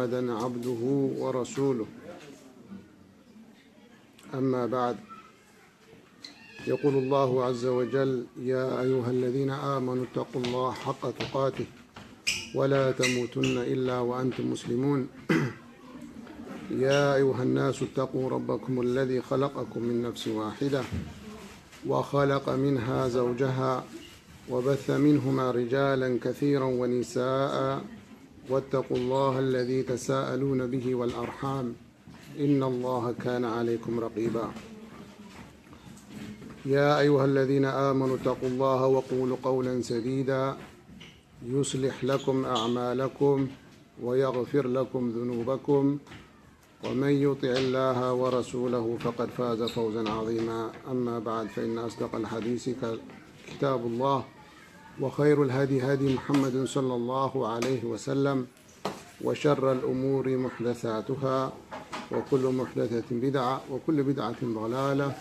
محمدا عبده ورسوله. أما بعد، يقول الله عز وجل: يا أيها الذين آمنوا اتقوا الله حق تقاته ولا تموتن إلا وأنتم مسلمون. يا أيها الناس اتقوا ربكم الذي خلقكم من نفس واحدة وخلق منها زوجها وبث منهما رجالا كثيرا ونساء واتقوا الله الذي تساءلون به والأرحام إن الله كان عليكم رقيبا. يا أيها الذين آمنوا اتقوا الله وقولوا قولا سديدا يصلح لكم أعمالكم ويغفر لكم ذنوبكم ومن يطع الله ورسوله فقد فاز فوزا عظيما. أما بعد، فإن أصدق الحديث ك-، كتاب الله، وخير الهدي هدي محمد صلى الله عليه وسلم، وشر الأمور محدثاتها، وكل محدثة بدعة، وكل بدعة ضلالة،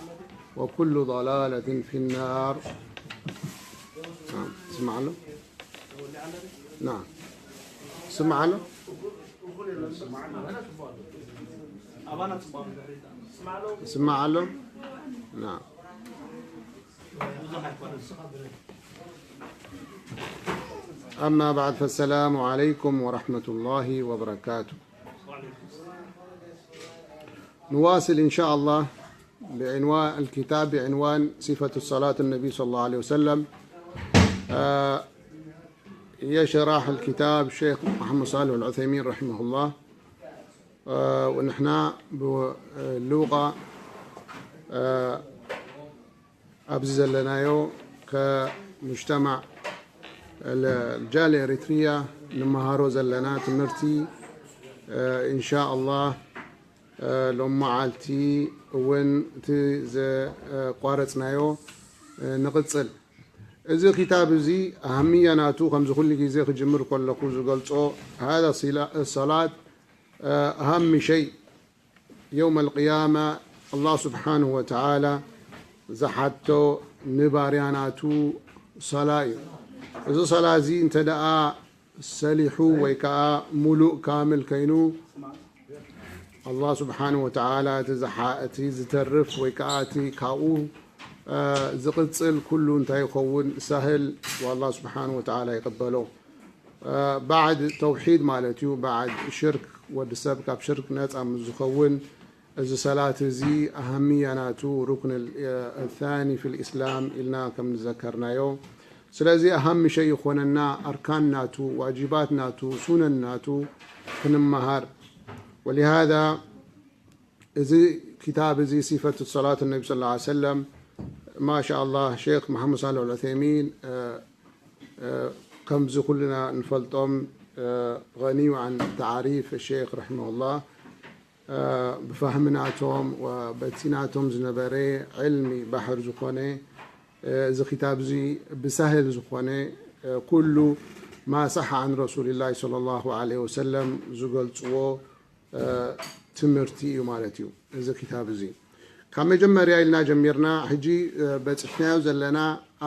وكل ضلالة في النار. نعم، اسمع له. نعم. اسمع له. اسمع له. نعم. أما بعد، فالسلام عليكم ورحمة الله وبركاته. نواصل إن شاء الله بعنوان الكتاب، بعنوان صفة صلاة النبي صلى الله عليه وسلم. آه، يشرح الكتاب الشيخ محمد صالح العثيمين رحمه الله. آه، ونحن ب-، آه، اللغة، آه، ኣብዚ ዘለናዮ ከሙጅተማዕ ለ-፣ ጃል ኤሪትሪያ ንመሃሮ ዘለና ትምህርቲ፣ እ፣ ኢንሻ ኣላህ፣ እ፣ ሎም መዓልቲ እውን እቲ ዘቋረጽናዮ፣ እ፣ ንቕጽል። እዚ ክታብ እዚ ኣህምያ ናቱ ከምዚ ኩሉ ግዜ ክጅምር ከለኹ ዝገልጾ፣ ሃዛ ሲላ-፣ ሰላት፣ እ፣ ኣሃሚ ሸይ የውመል ቅያማ ኣላህ ስብሓንሁ ወተዓላ ዝሓቶ ንባርያ ናቱ ሰላ እዩ። እዚ ሰላ እዚ እንተ ደኣ ሰሊሑ ወይ ከዓ ሙሉእ ካምል ከይኑ፣ ኣላህ ስብሓንሁ ወተዓላ እቲ ዝሓ-፣ እቲ ዝተርፍ ወይ ከዓ እቲ ካብኡ፣ እ፣ ዝቕጽል ኩሉ እንታይ ይኸውን? ሳህል ወኣላህ ስብሓንሁ ወተዓላ ይቕበሎ። እ፣ ባዕድ ተውሒድ ማለት እዩ። ባዕድ ሽርክ፣ ወዲ ሰብ ካብ ሽርክ ነፃ ምስ ዝኸውን፣ እዚ ሰላት እዚ ኣሃምያ ናቱ ሩክን ል-፣ እ፣ ታኒ ፊል ኢስላም ኢልና ከም ዝዘከርናዮ። ስለዚ ኣሃሚ ሸይ ይኾነና፣ ኣርካን ናቱ፣ ዋጅባት ናቱ፣ ሱነን ናቱ ክንመሃር። ወሊሃዛ እዚ ክታብ እዚ ሲፈት ሰላት ነቢ ሰለላሁ ዐለይሂ ወሰለም፣ ማሻ ኣላህ፣ ሼክ መሓመድ ሳልሕ ኣልዑሰይሚን፣ እ፣ እ፣ ከምዚ ኩልና ንፈልጦም፣ እ፣ غني عن تعريف الشيخ رحمه الله، እ፣ ብፋህሚ ናቶም ወበቲ ናቶም ዝነበረ ዕልሚ ባሕር ዝኾነ፣ እ፣ እዚ ክታብ እዚ ብሳህል ዝኾነ፣ እ፣ ኩሉ ما صح عن رسول الله صلى الله عليه وسلم ዝገልጽዎ እ፣ ትምህርቲ እዩ ማለት እዩ። እዚ ክታብ እዚ ካብ መጀመርያ ኢልና ጀሚርና፣ ሕጂ፣ እ፣ በጺሕናዮ ዘለና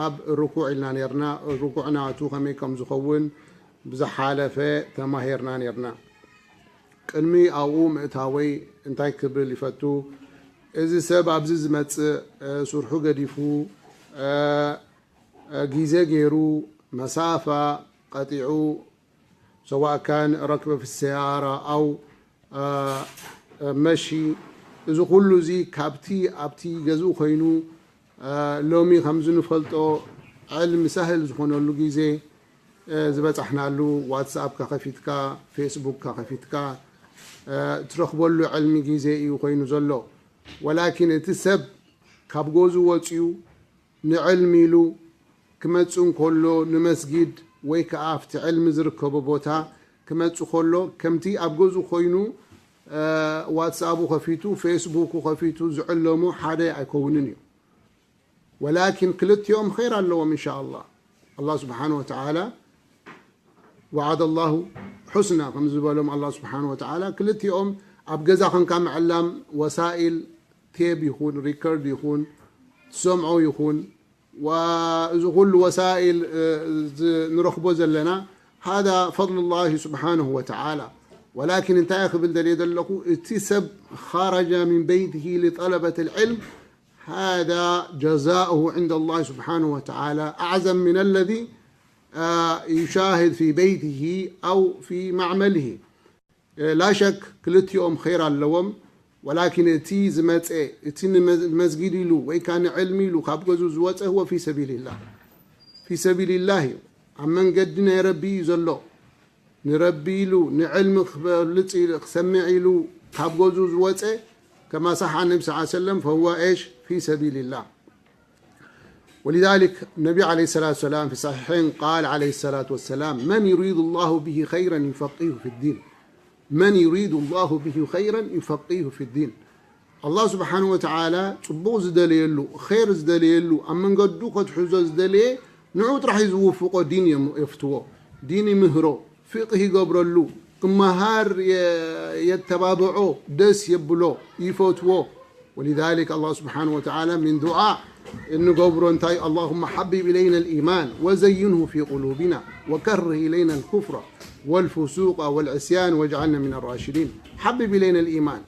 ኣብ ርኩዕ ኢልና ኔርና። ርኩዕ ናቱ ከመይ ከም ዝኸውን ብዝሓለፈ ተማሂርና ኔርና። ቅድሚ ኣብኡ ምእታወይ እንታይ ክብል ይፈቱ፣ እዚ ሰብ ኣብዚ ዝመጽእ፣ እ፣ ስርሑ ገዲፉ፣ እ፣ እ፣ ግዜ ገይሩ፣ መሳፋ ቀጢዑ፣ سواء كان ركب في السيارة أو، አ፣ አ፣ መሺ፣ እዚ ኩሉ እዚ ካብቲ ኣብቲ ገዝኡ ኮይኑ፣ አ፣ ሎሚ ከምዚ ንፈልጦ ዕልሚ ሳህል ዝኾነሉ ግዜ፣ አ፣ ዝበጻሕናሉ፣ ዋትስኣፕካ ከፊትካ፣ ፌስቡክካ ከፊትካ፣ አ፣ ትረኽበሉ ዕልሚ ግዜ እዩ ኮይኑ ዘሎ። ወላኪን እቲ ሰብ ካብ ገዝኡ ወጺኡ ንዕልሚ ኢሉ ክመጽእ እንከሎ፣ ንመስጊድ ወይ ከኣ ኣብቲ ዕልሚ ዝርከቦ ቦታ ክመጽእ ከሎ፣ ከምቲ ኣብ ገዝኡ ኮይኑ፣ እ፣ ዋትስኣቡ ከፊቱ፣ ፌስቡኩ ከፊቱ ዝዕለሞ ሓደ ኣይከውንን እዩ። ወላኪን ክልቲኦም ኸይር ኣለዎም፣ እንሻኣላህ። ኣላህ ስብሓነ ወተዓላ፣ وعد الله الحسنى፣ ከም ዝበሎም ኣላህ ስብሓነ ወተዓላ፣ ክልቲኦም ኣብ ገዛ ኸንካ ምዕላም ወሳኢል፣ ቴብ ይኹን፣ ሪከርድ ይኹን፣ ትሰምዖ ይኹን፣ ዋ-፣ እዚ ኩሉ ወሳኢል፣ እ፣ ዝ-፣ ንረኽቦ ዘለና፣ هذا فضل الله سبحانه وتعالى። ወላኪን እንታይ ክብል ደልየ ዘለኹ፣ እቲ ሰብ خرج من بيته لطلبة العلم هذا جزاؤه عند الله سبحانه وتعالى أعظم من الذي يشاهد في بيته أو في معمله. لا شك ክልቲኦም ኸይር ኣለዎም። ወላኪን እቲ ዝመፀ፣ እቲ ንመ- ንመስጊድ ኢሉ ወይ ከዓ ንዕልሚ ኢሉ ካብ ገዝኡ ዝወፀ هو في سبيل الله، في سبيل الله እዩ። ኣብ መንገዲ ናይ ረቢ እዩ ዘሎ። ንረቢ ኢሉ፣ ንዕልሚ ክፈልጥ ኢሉ፣ ክሰምዕ ኢሉ ካብ ገዝኡ ዝወፀ كما صح عن النبي صلى الله عليه وسلم فهو إيش؟ في سبيل الله. ولذلك النبي عليه الصلاة والسلام في الصحيحين قال عليه الصلاة والسلام: من يريد الله به خيرا يفقهه في الدين. من يريد الله به خيرا يفقهه في الدين. ኣላህ ስብሓን ወተዓላ ጽቡቕ ዝደለየሉ፣ ኸይር ዝደለየሉ፣ ኣብ መንገዱ ከትሕዞ ዝደለየ ንዑ ጥራሕ እዩ ዝውፍቆ፣ ዲን የም- የፍትዎ፣ ዲን ይምህሮ፣ ፍቅህ ይገብረሉ፣ ክመሃር የ- የተባብዖ፣ ደስ የብሎ፣ ይፈትዎ። ولذلك الله سبحانه وتعالى من دعاء እንገብሮ እንታይ፣ اللهم حبب إلينا الإيمان وزينه في قلوبنا وكره إلينا الكفر والفسوق والعصيان واجعلنا من الراشدين. حبب إلينا الإيمان.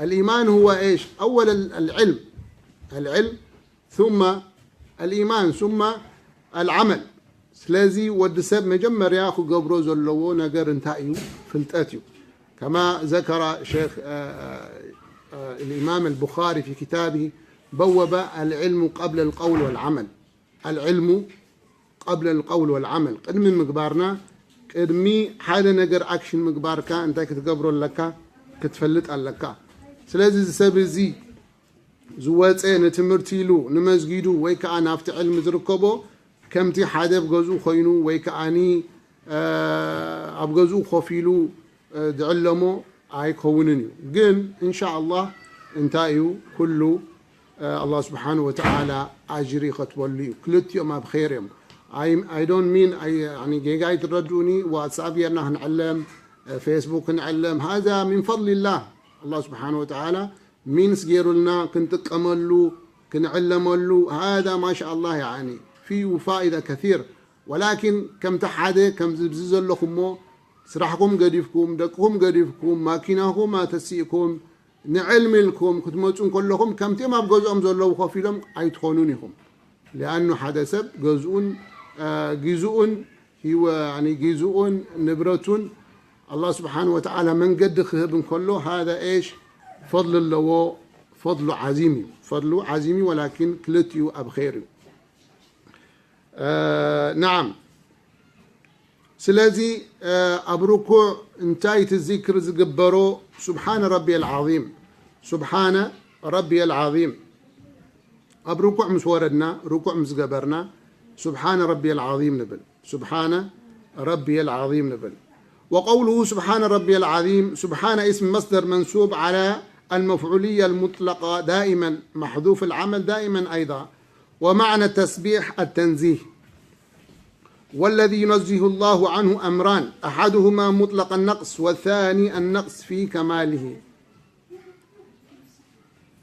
الإيمان هو إيش؟ أولا العلم، العلم ثم الإيمان ثم العمل. ስለዚ ወዲ ሰብ መጀመርያ ክገብሮ ዘለዎ ነገር እንታይ እዩ? ፍልጠት እዩ። كما ذكر شيخ الإمام البخاري في كتابه بوب العلم قبل القول والعمل. العلم قبل القول والعمل. ቅድሚ ምግባርና፣ ቅድሚ ሓደ ነገር ኣክሽን ምግባርካ እንታይ ክትገብሮ ኣለካ? ክትፈልጥ ኣለካ። ስለዚ እዚ ሰብ እዚ ዝወፀ ንትምህርቲ ኢሉ ንመስጊዱ ወይ ከዓ ናብቲ ዕልሚ ዝርከቦ ከምቲ ሓደ ኣብ ገዝኡ ኮይኑ ወይ ከዓኒ ኣብ ገዝኡ ኮፍ ኢሉ ዝዕለሞ ኣይከውንን እዩ። ግን እንሻ ኣላህ እንታይ እዩ ኩሉ ኣላህ ስብሓን ወተዓላ ኣጅሪ ይኸትበሉ እዩ። ክልቲኦም ኣብ ኸይር እዮም። I don't mean ጌጋ ኣይትረድኡኒ። ዋትሳፕ ጌርና ክንዕለም፣ ፌስቡክ ክንዕለም፣ هذا من فضل الله. ኣላህ ስብሓን ወተዓላ ሚንስ ገይሩልና ክንጥቀመሉ ክንዕለመሉ هذا ما شاء الله يعني فيه فائدة كثير. ወላኪን ከምቲ ሓደ ከምዚ ብዚ ዘለኹሞ ስራሕኩም ገዲፍኩም ደቅኹም ገዲፍኩም ማኪናኹም ኣተሲእኩም ንዕልሚ ኢልኩም ክትመፁ እንከለኹም ከምቲኦም ኣብ ገዝኦም ዘለዉ ኮፍ ኢሎም ኣይትኾኑን ኢኹም። ሊኣኑ ሓደ ሰብ ገዝኡን ግዝኡን ሂወ ጊዝኡን ንብረቱን ኣላህ ስብሓን ወተዓላ መንገዲ ክህብ እንከሎ هذا إيش ፈضل ኣለዎ። ፈضل عظيم እዩ። ፈضل عظيم እዩ። ወላኪን ክልቲኡ ኣብ ኸይር እዩ። ናዓም። ስለዚ ኣብ ርኩዕ እንታይ እቲ ዚክር ዝግበሮ? سبحان ربي العظيم، سبحان ربي العظيم። ኣብ ርኩዕ ምስ ወረድና ርኩዕ ምስ ገበርና سبحان ربي العظيم ንብል። سبحان ربي العظيم نبل. وقوله سبحان ربي العظيم، سبحان اسم مصدر منصوب على المفعولية المطلقة دائما، محذوف العمل دائما أيضا. ومعنى التسبيح التنزيه، والذي ينزه الله عنه أمران، أحدهما مطلق النقص والثاني النقص في كماله.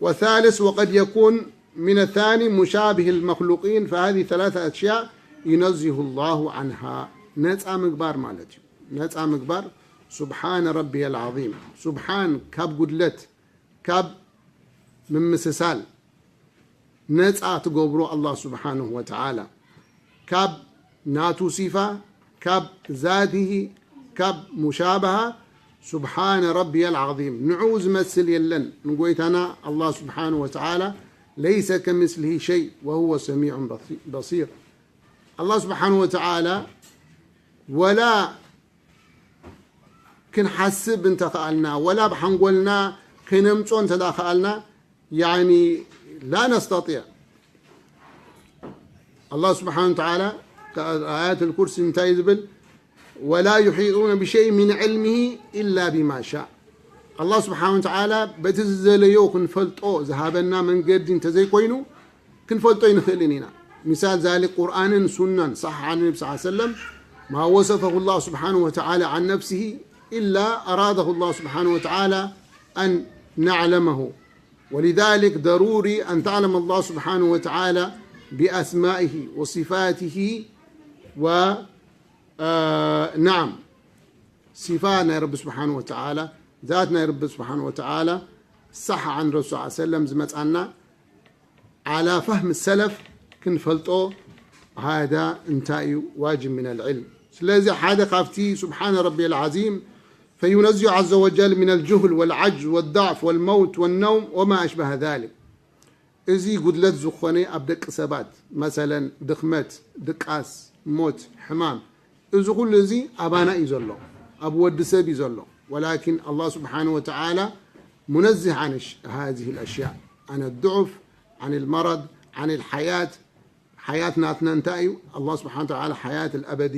وثالث وقد يكون من الثاني مشابه المخلوقين، فهذه ثلاثة أشياء ينزه الله عنها. ነፃ ምግባር ማለት እዩ። ነፃ ምግባር سبحان ربي العظيم። سبحان ካብ ጉድለት ካብ ምምስሳል ነፃ ትገብሮ ኣላህ ስብሓንሁ ወተዓላ ካብ ናቱ ሲፋ ካብ ዛትሂ ካብ ሙሻበሃ سبحان ربي العظيم ንዕኡ ዝመስል የለን ንጎይታና ኣላህ ስብሓንሁ ወተዓላ ليس كمثله شيء وهو سميع بصير። ኣላህ ስብሓንሁ ወተዓላ ወላ ክንሓስብ እንተኸኣልና ወላ ብሓንጎልና ክነምጾ እንተደኣ ኸኣልና ያኒ ላ ነስተጢዕ። ኣላህ ስብሓን ወተዓላ ኣያት ልኩርሲ እንታይ ዝብል? ولا يحيطون بشيء من علمه إلا بما شاء። ኣላህ ስብሓን ወተዓላ በቲ ዝደለዮ ክንፈልጦ ዝሃበና መንገዲ እንተዘይኮይኑ ክንፈልጦ ኣይንኽእልን ኢና። ሚሳል ዛሊክ ቁርኣንን ሱናን صح عن النبي صلى الله عليه وسلم ما وصفه الله سبحانه وتعالى عن نفسه إلا أراده الله سبحانه وتعالى أن نعلمه. ولذلك ضروري أن تعلم الله سبحانه وتعالى بأسمائه وصفاته و نعم ሲፋት ናይ ረቢ ስብሓን ወተዓላ፣ ዛት ናይ ረቢ ስብሓን ወተዓላ ሳሕ ዓን ረሱል ሰለም ዝመፃና ዓላ ፋህም ሰለፍ ክንፈልጦ ሃዳ እንታይ እዩ ዋጅብ ምን ኣልዕልም። ስለዚ ሓደ ካብቲ ስብሓነ ረቢ ኣልዓዚም ፈዩነዚሁ ዓዘ ወጀል ምን ኣልጅህል ወልዓጅዝ ወዳዕፍ ወልመውት ወነውም ወማ ኣሽባሃ ዛሊክ። እዚ ጉድለት ዝኾነ ኣብ ደቂ ሰባት መሰለን ድኽመት፣ ድቃስ፣ ሞት፣ ሕማም፣ እዚ ኩሉ እዚ ኣባና እዩ ዘሎ፣ ኣብ ወዲ ሰብ እዩ ዘሎ። ወላኪን ኣላህ ስብሓነ ወተዓላ ሙነዝህ ዓን ሃዚህ ኣልኣሽያእ፣ ዓን ኣድዑፍ፣ ዓን ኣልመረድ፣ ዓን ኣልሓያት። ሓያት ናትና እንታይ እዩ? ኣላህ ስብሓነ ወተዓላ ሓያት ኣልኣበዲ።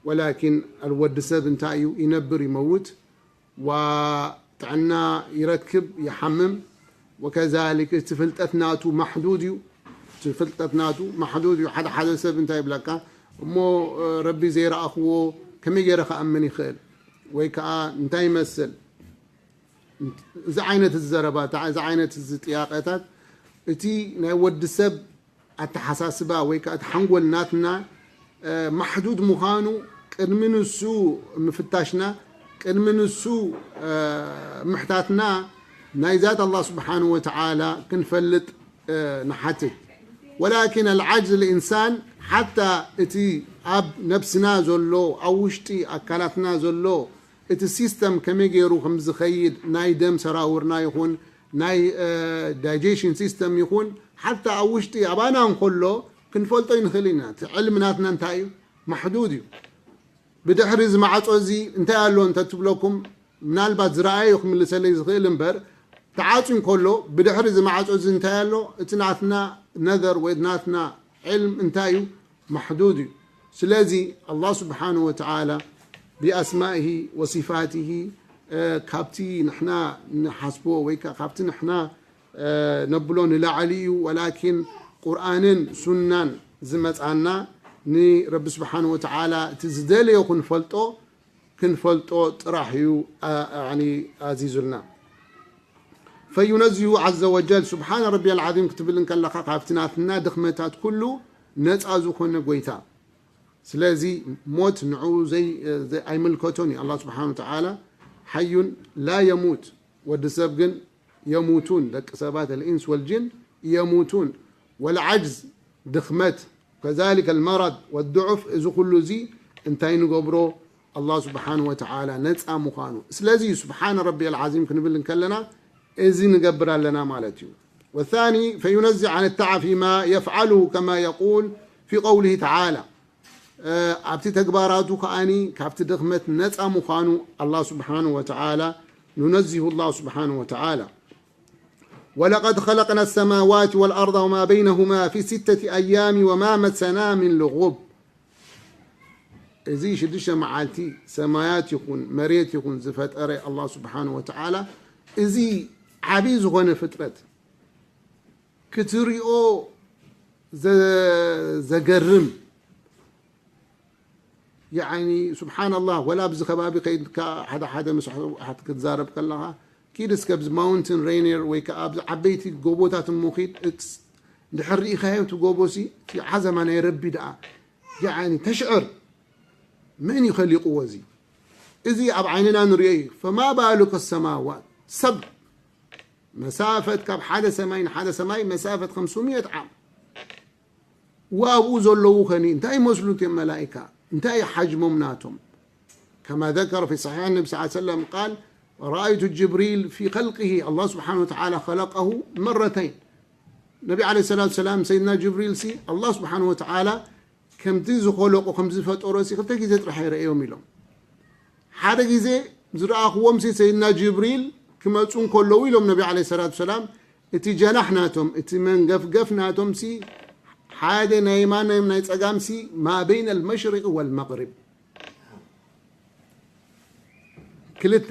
ወላኪን ኣልወዲ ሰብ እንታይ እዩ? ይነብር ይመውት፣ ወጥዕና ይረክብ ይሓምም። ወከዛሊክ እቲ ፍልጠት ናቱ ማሕዱድ እዩ። እቲ ፍልጠት ናቱ ማሕዱድ እዩ። ሓደ ሓደ ሰብ እንታይ ይብለካ እሞ ረቢ ዘይረኣኽዎ ከመይ ገይረ ክኣምን ይኽእል? ወይ ከዓ እንታይ ይመስል? እዚ ዓይነት እዚ ዘረባታ፣ እዚ ዓይነት እዚ ጥያቄታት እቲ ናይ ወዲ ሰብ ኣተሓሳስባ ወይ ከዓ እቲ ሓንጎል ናትና ማሕዱድ ምዃኑ ቅድሚ ንሱ ምፍታሽና፣ ቅድሚ ንሱ ምሕታትና ናይ ዛት ኣላህ ስብሓንሁ ወተዓላ ክንፈልጥ ንሓትት። ወላኪን ኣልዓጅዝ ልኢንሳን ሓታ እቲ ኣብ ነብስና ዘሎ፣ ኣብ ውሽጢ ኣካላትና ዘሎ እቲ ሲስተም ከመይ ገይሩ ከም ዝኸይድ ናይ ደም ሰራውርና ይኹን ናይ ዳይጀሽን ሲስተም ይኹን ሓታ ኣብ ውሽጢ ኣባና እንከሎ ክንፈልጦ ይንኽእል ኢና። እቲ ዕልሚ ናትና እንታይ እዩ? ማሕዱድ እዩ። ብድሕሪ እዚ ማዕጾ እዚ እንታይ ኣሎ እንተትብለኩም ምናልባት ዝረኣየ ክምልሰለይ ዝኽእል እምበር ተዓጽዩ እንከሎ ብድሕሪ እዚ ማዕጾ እዚ እንታይ ኣሎ? እቲ ናትና ነዘር ወይ ናትና ዕልም እንታይ እዩ? ማሕዱድ እዩ። ስለዚ ኣላህ ስብሓንሁ ወተዓላ ብኣስማኢሂ ወሲፋቲሂ ካብቲ ንሕና ንሓስቦ ወይ ከዓ ካብቲ ንሕና ነብሎ ንላዕሊ እዩ። ወላኪን ቁርኣንን ሱናን ዝመፃና ንረቢ ስብሓንሁ ወተዓላ እቲ ዝደለዮ ክንፈልጦ ክንፈልጦ ጥራሕ እዩ ኣዚዙልና። ፈዩነዚሁ ዓዘ ወጀል ስብሓነ ረቢያል ዓዚም ክትብል እንከለኻ ካብቲ ናትና ድኽመታት ኩሉ ነፃ ዝኾነ ጎይታ። ስለዚ ሞት ንዕኡ ኣይምልከቶን እዩ። ኣላህ ስብሓነ ወተዓላ ሓዩን ላ የሙት፣ ወዲ ሰብ ግን የሙቱን፣ ደቂ ሰባት ኣልኢንስ ወልጅን የሙቱን። ወልዓጅዝ ድኽመት፣ ከዛሊከ ኣልመረድ ወድዑፍ፣ እዚ ኩሉ እዚ እንታይ ንገብሮ? ኣላህ ስብሓነ ወተዓላ ነፃ ምዃኑ። ስለዚ እዩ ስብሓነ ረቢያል ዓዚም ክንብል እንከለና እዚ ንገብር ኣለና ማለት እዩ። ወታኒ ፈዩነዚ ዓን ተዓብ ፊማ የፍዓሉሁ ከማ የቁል ፊ ቀውሊሂ ተዓላ፣ ኣብቲ ተግባራቱ ከኣኒ ካብቲ ድኽመት ነፃ ምዃኑ ኣላህ ስብሓነ ወተዓላ ኑነዚሁ ኣላህ ስብሓነ ወተዓላ። ولقد خلقنا السماوات والأرض وما بينهما في ستة أيام وما مسنا من لغوب። እዚ ሽዱሽተ መዓልቲ ሰማያት ይኹን መሬት ይኹን ዝፈጠረ ኣላህ ስብሓን ወተዓላ፣ እዚ ዓብዪ ዝኾነ ፍጥረት ክትሪኦ ዘ-፣ ዘገርም። ያዕኒ ስብሓንላህ፣ ወላ ኣብዚ ከባቢ ከይድካ ሓደ ሓደ ምስ ኣሕዋት ክትዛረብ ከለኻ፣ ኪድ እስከ ኣብዚ ማውንትን ሬንየር ወይ ከዓ ኣብዚ ዓበይቲ ጎቦታት እሞ ኪድ፣ እትስ-፣ እንድሕር ርኢኻዮ እቲ ጎቦ ሲ፣ እቲ ዓዘማ ናይ ረቢ ደኣ፣ ያዕኒ ተሽዕር። መን እዩ ኸሊቕዎ እዚ? እዚ ኣብ ዓይንና ንሪኦ እዩ። ፈማ ባሉከ ሰማዋት ሰብ፣ መሳፈት ካብ ሓደ ሰማይ ንሓደ ሰማይ መሳፈት ኸምስምየት ዓም። ወኣብኡ ዘለዉ ኸኒ እንታይ ይመስሉ እቶም መላኢካ? እንታይ እዩ ሓጅሞም ናቶም? ከማ ዘከረ ፊ ሰሒሕ ነቢ ስ ሰለም ቃል፣ ረኣይቱ ጅብሪል ፊ ኸልቅሂ፣ ኣላህ ስብሓን ወተዓላ ኸለቀሁ መረተይን። ነቢ ዓለይሂ ሰላቱ ሰላም፣ ሰይድና ጅብሪል ሲ ኣላህ ስብሓን ወተዓላ ከምቲ ዝኸለቆ፣ ከም ዝፈጠሮ ሲ ክልተ ግዜ ጥራሕ ኣይረእዮም ኢሎም። ሓደ ግዜ ዝረኣኽዎም ሲ ሰይድና ጅብሪል ክመፁ እንከለዉ ኢሎም ነቢ ዓለይሂ ሰላቱ ሰላም፣ እቲ ጀናሕ ናቶም፣ እቲ መንገፍገፍ ናቶም ሲ ሓደ ናይ የማን ናይ ጸጋም ሲ ማ በይነ ኣልመሽሪቅ ወልመቅሪብ። ክልተ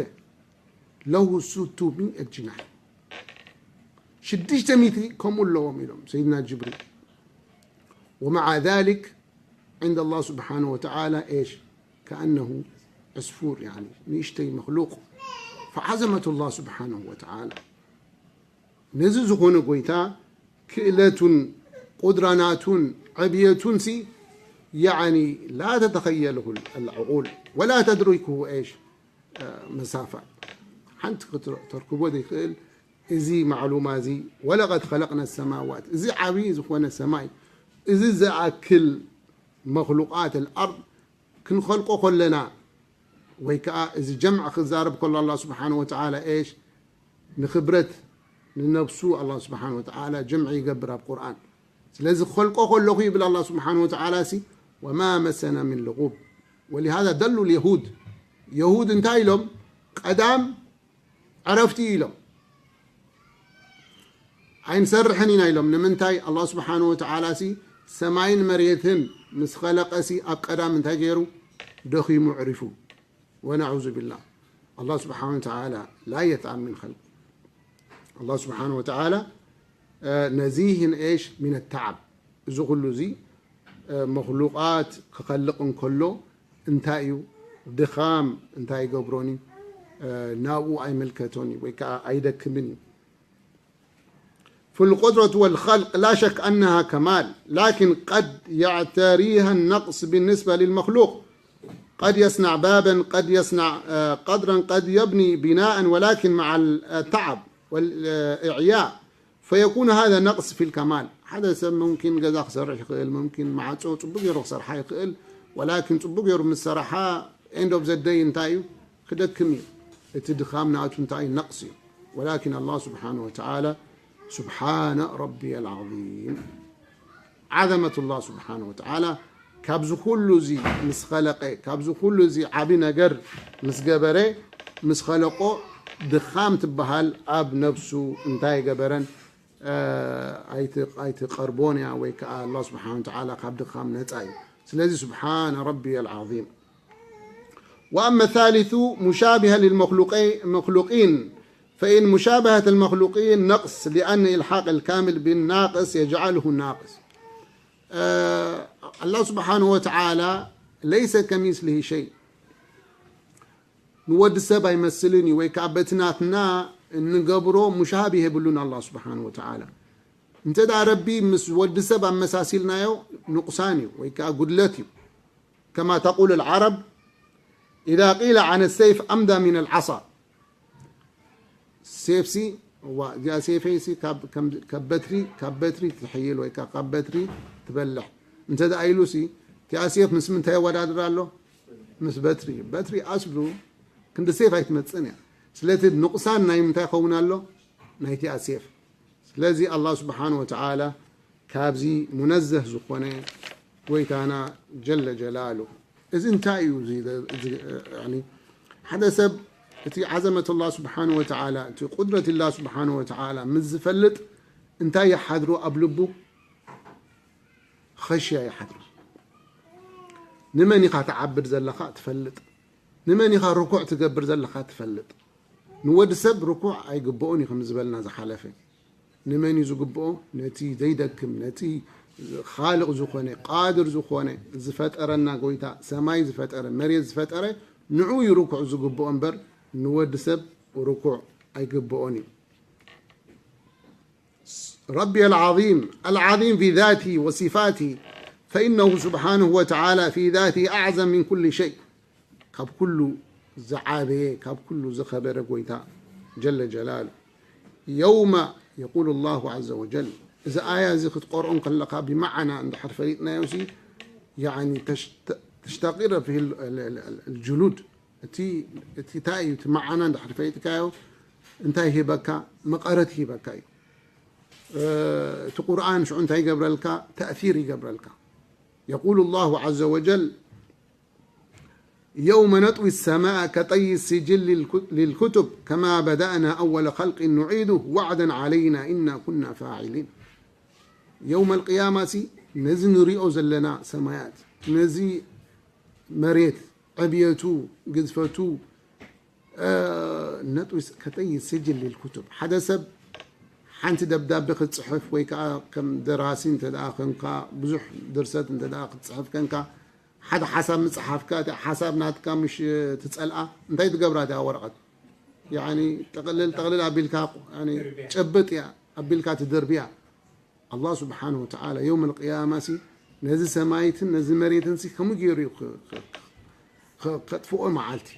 ለሁ ስቱ ሚእት ጅናሕ፣ ሽዱሽተ ሚእቲ ከምኡ ኣለዎም ኢሎም ሰይድና ጅብሪል። ወመዓ ዛሊክ ዕንደ ኣላህ ስብሓነሁ ወተዓላ ኤሽ ከኣነሁ ዕስፉር፣ ያኒ ንእሽተይ መክሉቅ። ፈዓዘመቱ ኣላህ ስብሓነሁ ወተዓላ ነዚ ዝኾነ ጎይታ ክእለቱን ቁድራናቱን ዕብየቱን ሲ ያኒ ላ ተተኸየልሁ ኣልዕቁል ወላ ተድሪክሁ ኤሽ መሳፋ ሓንቲ ክትተርክቦ ዘይክእል እዚ ማዕሉማ እዚ ወለቐድ ኸለቅና ሰማዋት እዚ ዓብዪ ዝኾነ ሰማይ እዚ ዝኣክል መክሉቃት ኣልኣርድ ክንኸልቆ ከለና ወይ ከዓ እዚ ጀምዕ ክዛረብ ከሎ ኣላ ስብሓን ወተዓላ ኤሽ ንክብረት ንነብሱ ኣላ ስብሓን ወተዓላ ጀምዕ ይገብር ኣብ ቁርኣን ስለዚ ክኸልቆ ከለኹ ይብል ኣላ ስብሓን ወተዓላ ሲ ወማ መሰና ምን ልጉብ ወሊሃዛ ደሉ ልየሁድ የሁድ እንታይ ኢሎም ቀዳም ዕረፍቲ ኢሎም ኣይንሰርሕን ኢና ኢሎም ንምንታይ ኣላ ስብሓን ወተዓላ ሲ ሰማይን መሬትን ምስ ኸለቀ ሲ ኣብ ቀዳም እንታይ ገይሩ ደኺሙ ዕሪፉ ወነዑዙ ቢላህ ኣላ ስብሓን ወተዓላ ላ የተዓብ ምን ኸልቅ ኣላ ስብሓን ወተዓላ ነዚህን ኤሽ ሚን ተዓብ እዚ ኩሉ እዚ መክሉቃት ክኸልቕ እንከሎ እንታይ እዩ ድኻም እንታይ ይገብሮን እዩ ናብኡ ኣይምልከቶን እዩ ወይ ከዓ ኣይደክምን እዩ فالقدرة والخلق لا شك أنها كمال لكن قد يعتريها النقص بالنسبة للمخلوق قد يصنع بابا قد يصنع قدرا قد يبني بناء ولكن مع التعب والإعياء فيكون هذا نقص في الكمال ሓደ ሰብ ممكن ገዛ ክሰርሕ ይኽእል ممكن ማዕጾ ጽቡቅ ገይሩ ክሰርሓ ይኽእል ولكن ጽቡቅ ገይሩ ምስ ሰራሓ end of the day እንታይ እዩ ክደክም እዩ እቲ ድኻም ናቱ እንታይ እዩ ነቅስ እዩ ولكن الله سبحانه وتعالى سبحان ربي العظيم عظمة الله سبحانه وتعالى ካብዚ ኩሉ እዚ ምስ ኸለቀ ካብዚ ኩሉ እዚ ዓቢ ነገር ምስ ገበረ ምስ ኸለቆ ድኻም ትበሃል ኣብ ነብሱ እንታይ ገበረን ኣይትቐርቦን እያ ወይ ከዓ ኣላ ስብሓን ተዓላ ካብ ድኻም ነፃ እዩ ስለዚ ስብሓነ ረቢ ኣልዓዚም وأما الثالث مشابهة للمخلوقين فإن مشابهة المخلوقين نقص لأن إلحاق الكامل بالناقص يجعله ناقص ኣላ ስብሓን ወተዓላ ليس كمثله شيء ንወዲ ሰብ ኣይመስልን እዩ ወይ ከዓ በቲ ናትና እንገብሮ ሙሻሃብ የብሉን ኣላ ስብሓን ወተዓላ እንተ ደኣ ረቢ ምስ ወዲ ሰብ ኣመሳሲልናዮ ንቁሳን እዩ ወይ ከዓ ጉድለት እዩ ከማ ተቁል ልዓረብ إذا قيل عن السيف أمدى من العصا ሴፍሲ እዋ እዚኣ ሴፈይሲ ካብ በትሪ ካብ በትሪ ትሕይል ወይ ካብ በትሪ ትበልሕ እንተ ደኣ ኢሉሲ እቲኣ ሴፍ ምስ ምንታይ የወዳድር ኣሎ ምስ በትሪ በትሪ ኣስሉ ክንዲ ሴፍ ኣይትመፅን እያ ስለቲ ንቁሳን ናይ ምንታይ ኸውን ኣሎ ናይቲኣ ሴፍ ስለዚ ኣላ ስብሓን ወተዓላ ካብዚ ሙነዘህ ዝኾነ ጎይታና ጀለ ጀላሉ እዚ እንታይ እዩ ሓደ ሰብ እቲ ዓዘመት ላ ስብሓን ወተዓላ እቲ ቁድረት ላ ስብሓን ወተዓላ ምስ ዝፈልጥ እንታይ ይሓድሮ ኣብ ልቡ ኸሽያ ይሓድሮ ንመን ኢኻ ትዓብድ ዘለኻ ትፈልጥ ንመን ኢኻ ርኩዕ ትገብር ዘለኻ ትፈልጥ ንወዲ ሰብ ርኩዕ ኣይግብኦን እዩ ከም ዝበልና ዝሓለፈ ንመን እዩ ዝግብኦ ነቲ ዘይደክም ነቲ ካልቕ ዝኾነ ቃድር ዝኾነ ዝፈጠረና ጎይታ ሰማይ ዝፈጠረ መሬት ዝፈጠረ ንዑ እዩ ርኩዕ ዝግብኦ እምበር ንወዲ ሰብ ርኩዕ ኣይግብኦን እዩ ربي العظيم العظيم في ذاته وصفاته فإنه سبحانه وتعالى في ذاته أعظم من كل شيء ካብ ኩሉ ዝዓበየ ካብ ኩሉ ዝኸበረ ጎይታ ጀለ ጀላሉ يوم يقول الله عز وجل እዚ ኣያ እዚ ክትቆርኦ ከለኻ ብመዓና እንድሕር ፈሊጥናዮ ሲ يعني تشتقر فيه الجلود እቲ እንታይ እዩ እቲ መዓና እንድሕር ፈሊጥካዮ እንታይ ይህበካ መቐረት ይህበካ እዩ እቲ ቁርኣን ሽዑ እንታይ ይገብረልካ ተእሲር ይገብረልካ يقول الله عز وجل يوم نطوي السماء كطي السجل للكتب كما بدأنا أول خلق نعيده وعدا علينا إنا كنا فاعلين يوم القيامة ሲ ነዚ ንሪኦ ዘለና ሰማያት ነዚ መሬት ዕብየቱ ግዝፈቱ ነጥዊ ከጠይ ስጅል ልልኩቱብ ሓደ ሰብ ሓንቲ ደብዳቤ ክትፅሕፍ ወይ ከዓ ከም ደራሲ እንተ ደኣ ኮንካ ብዙሕ ድርሰት እንተ ደኣ ክትፅሕፍ ከንካ ሓደ ሓሳብ ምፅሓፍካ እቲ ሓሳብ ናትካ ምሽ ትፀልኣ እንታይ ትገብራ እቲኣ ወረቐት ያኒ ጥቕልል ጥቕልል ኣቢልካ ያኒ ጭብጥ እያ ኣቢልካ ትድርብያ ኣላህ ስብሓን ወተዓላ የውም ልቅያማ ሲ ነዚ ሰማይትን ነዚ መሬትን ሲ ከምኡ ገይሩ እዩ ከጥፍኦ መዓልቲ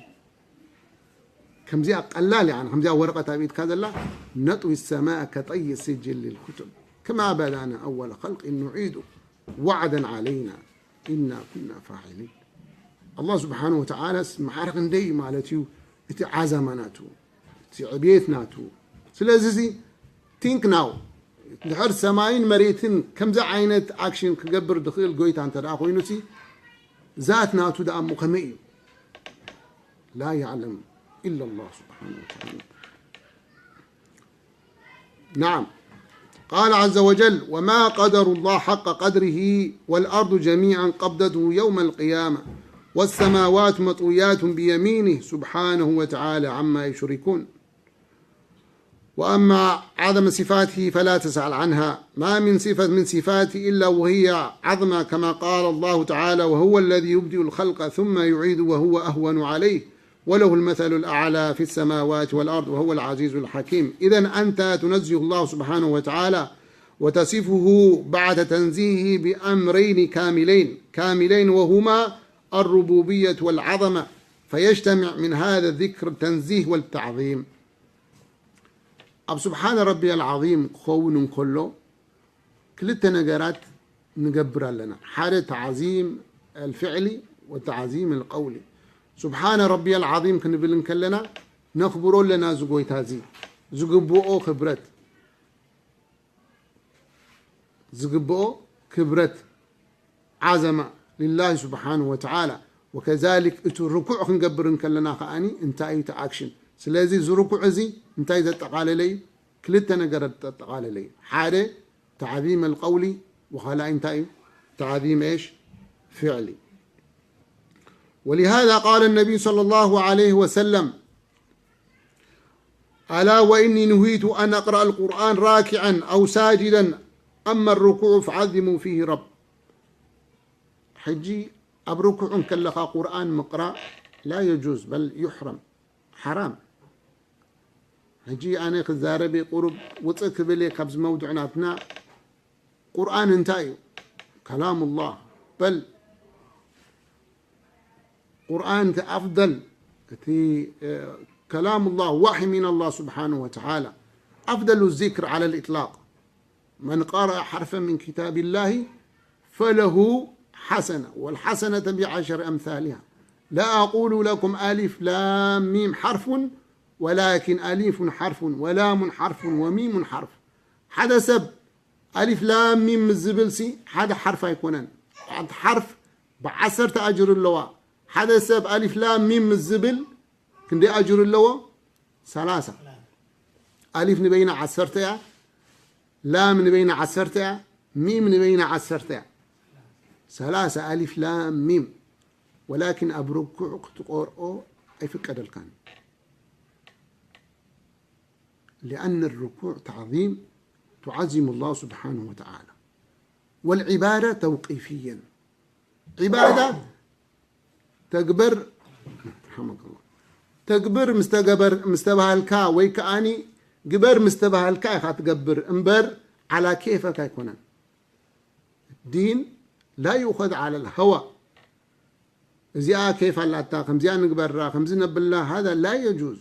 ከምዚኣ ቀላል፣ يعني ከምዚኣ ወረቐት ኣብ ኢድካ ዘላ፣ نطوي السماء كطي السجل للكتب كما بدأنا أول خلق نعيده وعدا علينا إنا كنا فاعلين. ኣላህ ስብሓን ወተዓላስ መሓሪ ክንደይ ማለት እዩ፣ እቲ ዓዛማ ናቱ፣ እቲ ዕብየት ናቱ። ስለዚ እዚ think now፣ ድሕር ሰማይን መሬትን ከምዚ ዓይነት ኣክሽን ክገብር ድኽእል ጎይታ እንተ ደኣ ኮይኑሲ፣ ዛት ናቱ ደኣ እሞ ከመይ እዩ? لا يعلم إلا الله سبحانه وتعالى. نعم. قال عز وجل: وما قدر الله حق قدره والأرض جميعا قبضته يوم القيامة والسماوات مطويات بيمينه سبحانه وتعالى عما يشركون. وأما عظم صفاته فلا تسأل عنها، ما من صفة من صفاته إلا وهي عظمى، كما قال الله تعالى: وهو الذي يبدئ الخلق ثم يعيد وهو أهون عليه وله المثل الأعلى في السماوات والأرض وهو العزيز الحكيم. إذن أنت تنزه الله سبحانه وتعالى وتصفه بعد تنزيهه بأمرين كاملين، كاملين وهما الربوبية والعظمة، فيجتمع من هذا الذكر التنزيه والتعظيم. ኣብ سبحان ربي العظيم ክኸውን እንከሎ ክልተ ነገራት ንገብር ኣለና። ሓደ تعظيم الفعل وتعظيم القول። سبحان ربي العظيم ክንብል እንከለና ነኽብሮ ኣለና እዚ ጎይታ እዚ ዝግብኦ ክብረት፣ ዝግብኦ ክብረት ዓዘማ لله سبحانه وتعالى። وكذلك እቲ ርኩዕ ክንገብር እንከለና ከኣኒ እንታይ እዩ እቲ ኣክሽን? ስለዚ እዚ ርኩዕ እዚ እንታይ ዘጠቓለለ እዩ? ክልተ ነገራት ዘጠቓለለ እዩ። ሓደ تعظيم القول، وخلائن تايو تعظيم إيش؟ فعلي. ولهذا قال النبي صلى الله عليه وسلم: ألا وإني نهيت أن أقرأ القرآن راكعا أو ساجدا، أما الركوع فعظموا فيه رب. ሕጂ ኣብ ርኩዕ እንከለኻ ቁርኣን ምቕራእ لا يجوز بل يحرم، حرام። ሕጂ ኣነ ክዛረብ እየ፣ ቁሩብ ውፅእ ክብል እየ ካብዚ መውዱዕ ናትና። ቁርኣን እንታይ እዩ? كلام الله. بل ቁርኣን እቲ أفضل، እቲ كلام الله، وحي من الله سبحانه وتعالى، أفضل الذكر على الإطلاق. من قرأ حرفا من كتاب الله فله حسنة، والحسنة بعشر أمثالها. لا أقول لكم ألف لام ميم حرف، ولكن ألف حرف ولام حرف وميم حرف. ሓደ ሰብ ኣሊፍ ላም ሚም ምስ ዝብል ሲ ሓደ ሓርፍ ኣይኮነን። ሓንቲ ሓርፍ ብዓሰርተ ኣጅር ኣለዋ። ሓደ ሰብ ኣሊፍ ላም ሚም ምስ ዝብል ክንደይ ኣጅር ኣለዎ? ሰላሳ። ኣሊፍ ንበይና ዓሰርተ እያ፣ ላም ንበይና ዓሰርተ እያ፣ ሚም ንበይና ዓሰርተ እያ። ሰላሳ ኣሊፍ ላም ሚም። ወላኪን ኣብ ርኩዕ ክትቆርኦ ኣይፍቀደልካን። لأن الركوع تعظيم، تعظم الله سبحانه وتعالى. والعبادة توقيفيا. عبادة تكبر، رحمك الله، تكبر مستكبر، مستبهلكا ويكأني كبر مستبهلكا يخا تكبر، انبر على كيفك يكونن. ዲን لا يؤخذ على الهوى። እዚኣ ኬፍ ኣላታ፣ ከምዚኣ ንግበራ፣ ከምዚ ነብላ፣ هذا لا يجوز።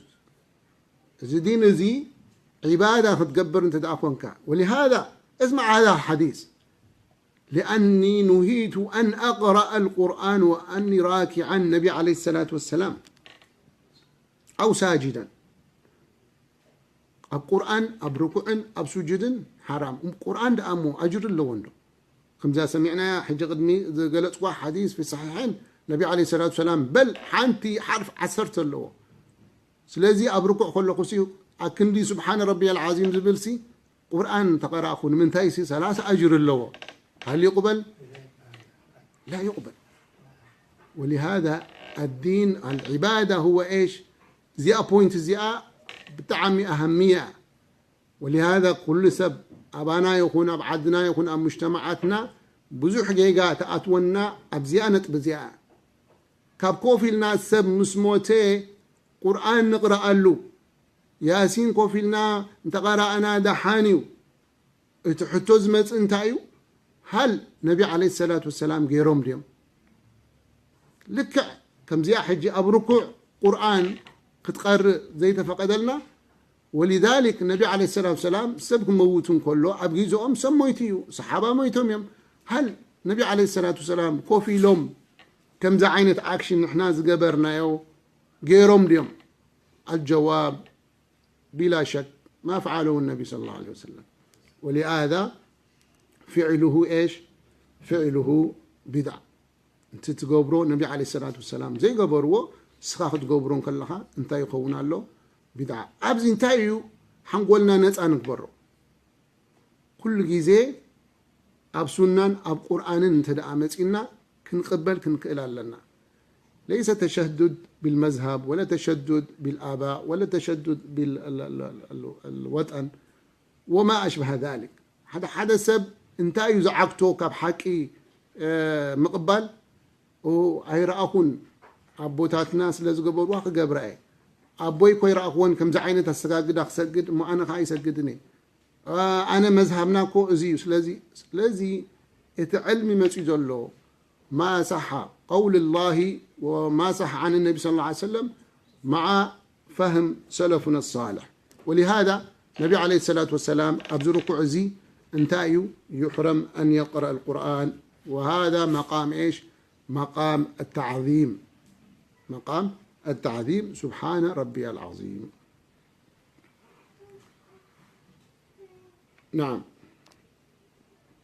እዚ ዲን እዚ ዒባዳ ክትገብር እንተ ደኣ ኮንካ። ولهذا اسمع هذا الحديث: لأني نهيت أن أقرأ القرآن وأني راكعا، ነቢ عليه الصلاة والسلام، أو ساجدا. ኣብ ቁርኣን ኣብ ርኩዕን ኣብ ሱጁድን ሓራም። ቁርኣን ደኣ እሞ ኣጅሪ ኣለዎ እንዶ? ከምዛ ሰሚዕናያ ሕጂ ቅድሚ ዝገለጽኳ ሓዲስ ፊ ሰሒሐን፣ ነቢ ዓለይሂ ሰላቱ ሰላም በል ሓንቲ ሓርፍ ዓሰርተ ኣለዎ። ስለዚ ኣብ ርኩዕ ከለኹሲ ኣክንዲ ሱብሓነ ረቢየል ዓዚም ዝብልሲ ቁርኣን ተቐራእኹ ንምንታይሲ ሰላሳ ኣጅሪ ኣለዎ። هل يقبل؟ لا يقبل. ولهذا الدين العبادة هو إيش؟ እዚኣ ፖይንት እዚኣ ብጣዕሚ ኣሃምያ። ولهذا ኩሉ ሰብ ኣባና ይኹን ኣብ ዓድና ይኹን ኣብ ሙጅተማዓትና ብዙሕ ጌጋ ትኣትወና ኣብዚኣ ነጥቢ እዚኣ። ካብ ኮፍ ኢልና ሰብ ምስ ሞተ ቁርኣን ንቕረኣሉ፣ ያሲን ኮፍ ኢልና እንተቐራእና ደሓን እዩ። እቲ ሕቶ ዝመጽእ እንታይ እዩ? ሃል ነቢ ዓለይሂ ሰላቱ ወሰላም ገይሮም ድዮም? ልክዕ ከምዚኣ ሕጂ ኣብ ርኩዕ ቁርኣን ክትቐርእ ዘይተፈቐደልና። ولذلك ነቢ عليه الصلاة والسلام ሰብ ክመውት እንከሎ ኣብ ግዜኦም ሰብ ሞይቱ እዩ፣ ሰሓባ ሞይቶም እዮም። هل ነቢ عليه الصلاة والسلام ኮፍ ኢሎም ከምዚ ዓይነት ኣክሽን ንሕና ዝገበርናዮ ገይሮም ድዮም? الجواب بلا شك ما فعله النبي صلى الله عليه وسلم. ولهذا فعله إيش؟ فعله بدعة. እቲ ትገብሮ ነቢ عليه الصلاة والسلام ዘይገበርዎ ንስኻ ክትገብሮ እንከለኻ እንታይ ይኸውን ኣሎ? ቢድዓ። ኣብዚ እንታይ እዩ ሓንጎልና ነፃ ንግበሮ? ኩሉ ግዜ ኣብ ሱናን ኣብ ቁርኣንን እንተ ደኣ መጺእና ክንቕበል ክንክእል ኣለና። ليس تشدد بالمذهب ولا تشدد بالآباء ولا تشدد بالوطن وما أشبه ذلك. ሓደ ሓደ ሰብ እንታይ እዩ ዝዓግቶ ካብ ሓቂ ምቕባል? ኣይረኣኹን፣ ኣቦታትና ስለ ዝገበርዋ ክገብራ እየ። ኣቦይ እኮ ኣይረኣኽዎን ከምዚ ዓይነት ኣሰጋግዳ ክሰግድ፣ እሞ ኣነ ከዓ ኣይሰግድን እየ። ኣነ መዝሃብና እኮ እዚ እዩ። ስለዚ ስለዚ እቲ ዕልሚ መፅዩ ዘሎ ما صح قول الله وما صح عن النبي صلى الله عليه وسلم مع فهم سلفنا الصالح. ولهذا النبي عليه الصلاة والسلام ኣብዚ ርኩዕ እዚ እንታይ እዩ? يحرم أن يقرأ القرآن. وهذا مقام إيش؟ مقام التعظيم. مقام التعظيم سبحان ربي العظيم. نعم.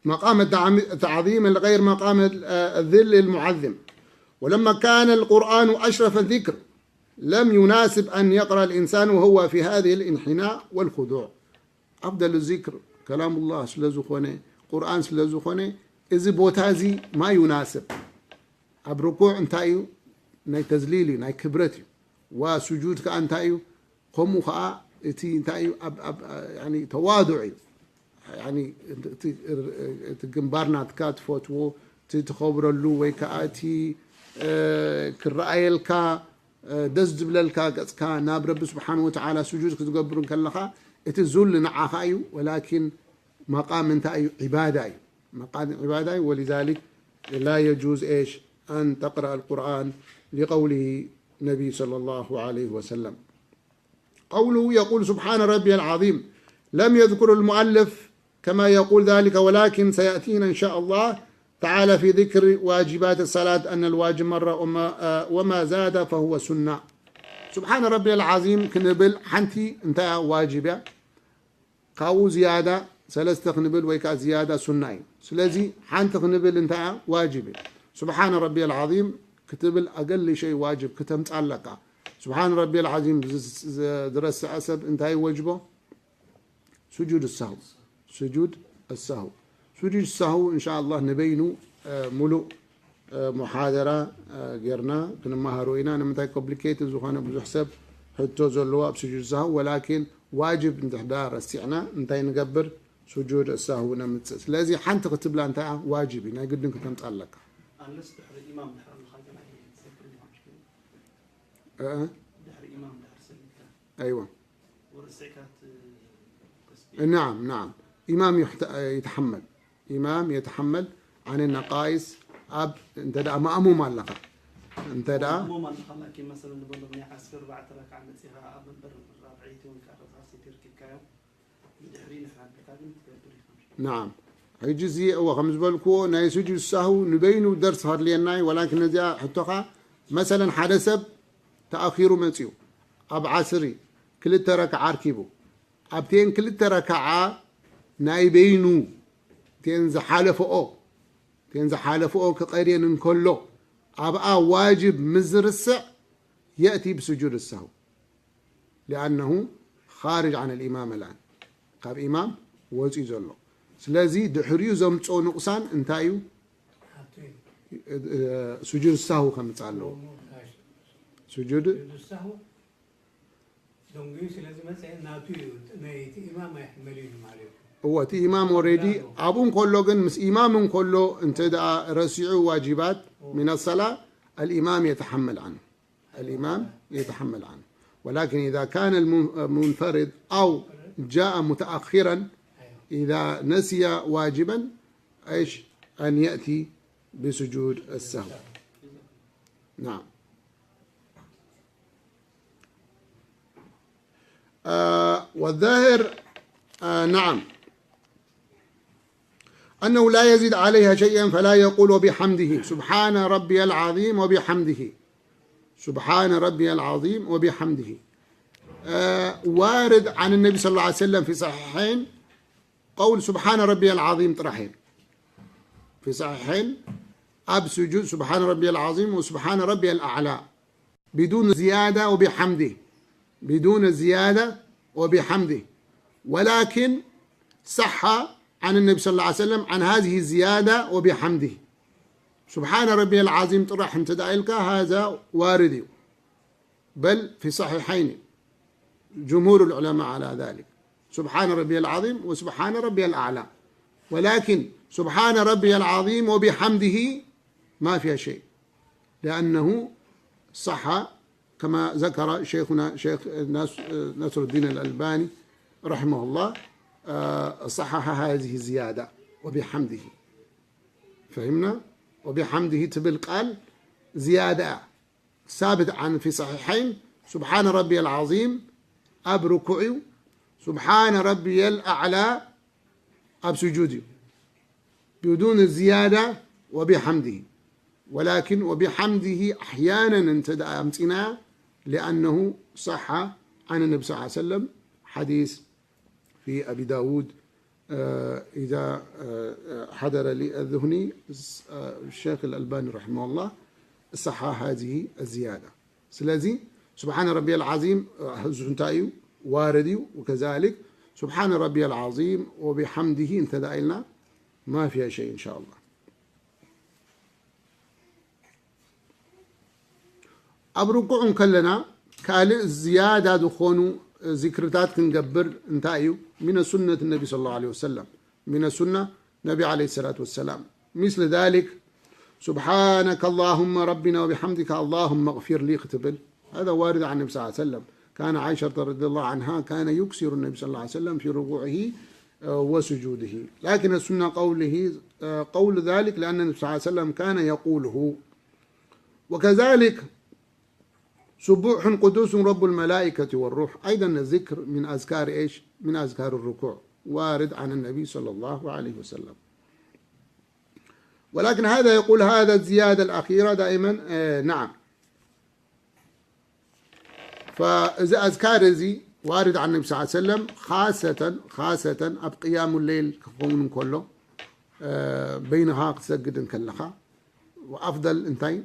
مقام التعم- التعظيم الغير مقام ال- آه، الذل المعظم. ولما كان القرآن أشرف الذكر لم يناسب أن يقرأ الإنسان وهو في هذه الانحناء والخضوع. أفضل الذكر كلام الله ስለ ዝኾነ፣ ቁርኣን ስለ ዝኾነ፣ እዚ ቦታ እዚ ما يناسب። ኣብ ርኩዕ እንታይ እዩ? ናይ ተዝሊል እዩ፣ ናይ ክብረት እዩ። ወስጁድ ከኣ እንታይ እዩ? ከምኡ ከኣ እቲ እንታይ እዩ? ኣብ ኣብ ያኒ ተዋዱዕ እዩ። ያኒ እቲ እቲ ግንባር ናትካ ትፈትዎ፣ እቲ ትኸብረሉ ወይ ከኣ እቲ ክረኣየልካ ደስ ዝብለልካ ገጽካ ናብ ረቢ ስብሓን ወተዓላ ስጁድ ክትገብር እንከለኻ እቲ ዙል ንዓኻ እዩ። ወላኪን መቃም እንታይ እዩ? ዒባዳ እዩ። መቃም ዒባዳ እዩ። ولذلك لا يجوز إيش؟ أن تقرأ القرآن لقوله النبي صلى الله عليه وسلم. قوله يقول سبحان ربي العظيم، لم يذكر المؤلف كما يقول ذلك، ولكن سيأتينا إن شاء الله تعالى في ذكر واجبات الصلاة أن الواجب مرة وما, آه، وما زاد فهو سنة. سبحان ربي العظيم ክንብል ሓንቲ እንታይ ዋጅብ እያ? ካብኡ ዝያዳ ሰለስተ ክንብል ወይ ከዓ ዝያዳ ሱና እዩ። ስለዚ ሓንቲ ክንብል እንታይ እያ? ዋጅብ እዩ። سبحان ربي العظيم ክትብል ኣገሊ ሸይ ዋጅብ ክተምፃ ኣለካ። سبحان ربي العظيم ዝረስዐ ሰብ እንታይ ይወጅቦ? ስጁድ ሳሁ። ስጁድ ሳሁ። ስጁድ ሳሁ እንሻ ኣላህ ንበይኑ ሙሉእ ሙሓደራ ጌርና ክንመሃሮ ኢና። ንምንታይ ኮምፕሊኬትድ ዝኾነ ብዙሕ ሰብ ሕቶ ዘለዎ ኣብ ስጁድ ሳሁ፣ ወላኪን ዋጅብ እንድሕዳ ረሲዕና እንታይ ንገብር? ስጁድ ሳሁ ነምፅእ። ስለዚ ሓንቲ ክትብላ እንታይ እያ? ዋጅብ እዩ፣ ናይ ግድን ክተምፃ ኣለካ። ኣንለስ ድሕሪ ኢማም ድሕሪ ኣለኻ ግን ኣይትዘክርን ኢኻ፣ ምሽ ግን? እ? ድሕሪ ኢማም ድሕሪ ሰሊምካ ኣይዋ። ወረሲዕካ ት-፣ ተስቢሕ። نعم، نعم. إمام يحت-، يتحمل. إمام يتحمل عن النقائص ኣብ እንተ ደኣ ማእሙም ኣለኻ። እንተ ደኣ ማእሙም ኣለኻ፣ ላኪን መሰለን ንበሎም ናይ ዓሰርተ ኣርባዕተ ረክዓ መጺኻ ኣብ መንበር ራብዐይቲ ወይ ከዓ ራብዓ ሰይቲ ርኪብካዮ፣ ንድሕሪ ንሕና ኣቢልካ ግን ትገብር ኢኻ። نعم. ሕጂ እዚ እወ ከም ዝበልክዎ ናይ ስጁድ ሳሁ ንበይኑ ደርሲ ከድልየና እዩ፣ ወላኪን ነዚኣ ሕቶኻ መሰለን ሓደ ሰብ ተኣኺሩ መጺኡ ኣብ ዓስሪ ክልተ ረክዓ ኣርኪቡ ኣብተን ክልተ ረክዓ ናይ በይኑ እተን ዝሓለፈኦ እተን ዝሓለፈኦ ክቐድየን እንከሎ ኣብኣ ዋጅብ ምስ ዝርስዕ يأتي بسجود السهو لأنه خارج عن الإمام الآن። ካብ ኢማም ወፂኡ ዘሎ። ስለዚ ድሕሪኡ ዘምፅኦ ንቑሳን እንታይ እዩ? ስጁድ ሳሁ ከምፅእ ኣለዎ። ስጁድ ደንጉዩ ስለ ዝመፀ ናቱ እዩ፣ ናይቲ ኢማም ኣይሕመል እዩ ማለት እዩ። እወ፣ እቲ ኢማም ኦሬዲ ኣብኡ እንከሎ ግን ምስ ኢማም እንከሎ እንተ ደኣ ረሲዑ ዋጅባት من الصلاة الإمام يتحمل عنه. الإمام يتحمل عنه. ولكن إذا كان المنفرد أو جاء متأخرا إذا نسي واجبا إيش؟ أن يأتي بسجود السهو. نعم. آه، والظاهر، آه، نعم، أنه لا يزيد عليها شيئا، فلا يقول: "وبحمده، سبحان ربي العظيم وبحمده، سبحان ربي العظيم وبحمده". آه، وارد عن النبي صلى الله عليه وسلم في صحيحين قول: "سبحان ربي العظيم" ጥራሕ እዩ። في صحيحين، ኣብ ስጁድ: "سبحان ربي العظيم وسبحان ربي الأعلى"، بدون زيادة "وبحمده"، بدون زيادة "وبحمده". ولكن صح عن النبي صلى الله عليه وسلم عن هذه الزيادة "وبحمده". سبحان ربي العظيم ጥራሕ እንተ ደኣ ኢልካ፣ هذا وارد እዩ። بل في صحيحين، جمهور العلماء على ذلك، سبحان ربي العظيم وسبحان ربي الأعلى. ولكن سبحان ربي العظيم وبحمده ما فيها شيء، لأنه صح كما ذكر شيخنا شيخ ناس-، نصر الدين الألباني رحمه الله، آه، صحح هذه الزيادة: "وبحمده". فهمنا؟ "وبحمده" ትብል ቃል زيادة ثابت عن في صحيحين، سبحان ربي العظيم ኣብ ركوع እዩ، سبحان ربي الأعلى ኣብ سجود እዩ، بدون زيادة "وبحمده". ولكن "وبحمده" أحيانا እንተ ደኣ ኣምጺና، لأنه صح عن النبي صلى الله عليه وسلم حديث في أبي داود، آه، إذا، آه، حضر لي الذهني، آه، الشيخ الألباني رحمه الله صحح هذه الزيادة. ስለዚ سبحان ربي العظيم፣ آه، እዚ እንታይ እዩ? ዋርድ እዩ። وكذلك سبحان ربي العظيم وبحمده እንተ ደኣ ኢልና ما فيها شيء إن شاء الله። ኣብ ርኩዕ እንከለና ካልእ ዝያዳ ዝኾኑ ዚክርታት ክንገብር እንታይ እዩ? من سنة النبي صلى الله عليه وسلم، من السنة ነቢ عليه الصلاة والسلام، مثل ذلك سبحانك اللهم ربنا وبحمدك اللهم اغفر لي ክትብል، هذا وارد عن النبي صلى الله عليه وسلم. كان عائشة رضي الله عنها كان يكثر النبي صلى الله عليه وسلم في ركوعه، آه، وسجوده. لكن السنة قوله، آه، قول ذلك، لأن النبي صلى الله عليه وسلم كان يقوله. وكذلك سبوح قدوس رب الملائكة والروح، أيضا ذكر من أذكار إيش؟ من أذكار الركوع، وارد عن النبي صلى الله عليه وسلم. ولكن هذا يقول: "هذا الزيادة الأخيرة دائما"، آه، نعم. فإذا أذكار እዚ وارد عن النبي صلى الله عليه وسلم، خاصة، خاصة ኣብ ቅያሙ ሌል ክኸውን እንከሎ፣ آه، በይንኻ ክትሰግድ እንከለኻ፣ وأفضل እንታይ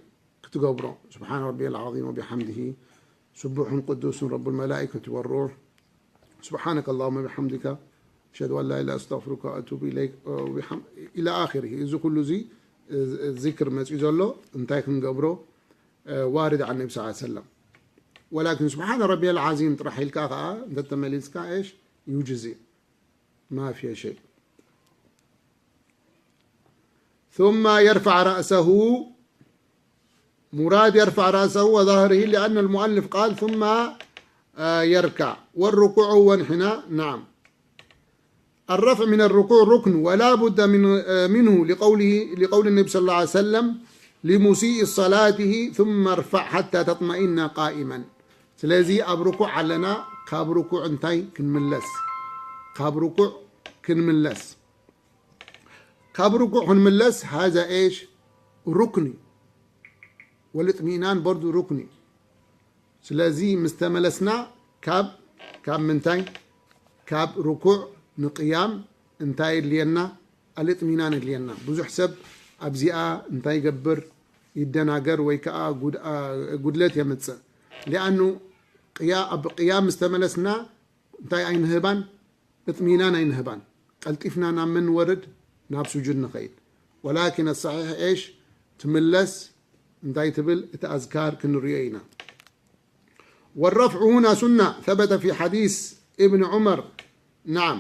ክትገብሮ؟ سبحان ربي العظيم وبحمده، سبوح قدوس رب الملائكة والروح، سبحانك اللهم وبحمدك، أشهد أن لا إله إلا أنت، أستغفرك وأتوب إليك، وبحم-، إلى آخره። እዚ ኩሉ እዚ፣ እ፣ ዚክር መጺኡ ዘሎ እንታይ ክንገብሮ፣ እ፣ وارد عن النبي صلى الله عليه وسلم. ولكن سبحان ربي العظيم ጥራሕ ኢልካ ከኣ እንተ ተመሊስካ፣ إيش؟ يجزئ، ما في شيء. ثم يرفع رأسه، مراد يرفع رأسه وظهره، لأن المؤلف قال: "ثم، آه، يركع"، والركوع هو انحناء، نعم. الرفع من الركوع ركن ولا بد من، آه، منه، لقوله، لقول النبي صلى الله عليه وسلم لمسيء صلاته: "ثم ارفع حتى تطمئن قائما". ስለዚ ኣብ ርኩዕ ኣለና፣ ካብ ርኩዕ እንታይ ክንምለስ? ካብ ርኩዕ ክንምለስ። ካብ ርኩዕ ክንምለስ፣ هذا إيش؟ ركن እዩ። والاطمئنان برضو ركن እዩ። ስለዚ ምስ ተመለስና ካብ፣ ካብ ምንታይ? ካብ ርኩዕ ንቅያም እንታይ የድልየና? الاطمئنان የድልየና። ብዙሕ ሰብ ኣብዚኣ እንታይ ይገብር? ይደናገር ወይ ከዓ ጉድ-፣ ኣ፣ ጉድለት የምጽእ። لأنه ቅያ-፣ ኣብ ቅያም ምስ ተመለስና እንታይ ኣይንህባን? اطمئنان ኣይንህባን። ቀልጢፍና ናብ መን ንወርድ? ናብ ስጁድ ንኸይድ። ولكن الصحيح إيش؟ ትምለስ እንታይ ትብል? እቲ ኣዝካር ክንሪኦ ኢና። والرفع هنا سنة ثبت في حديث ابن عمر، نعم،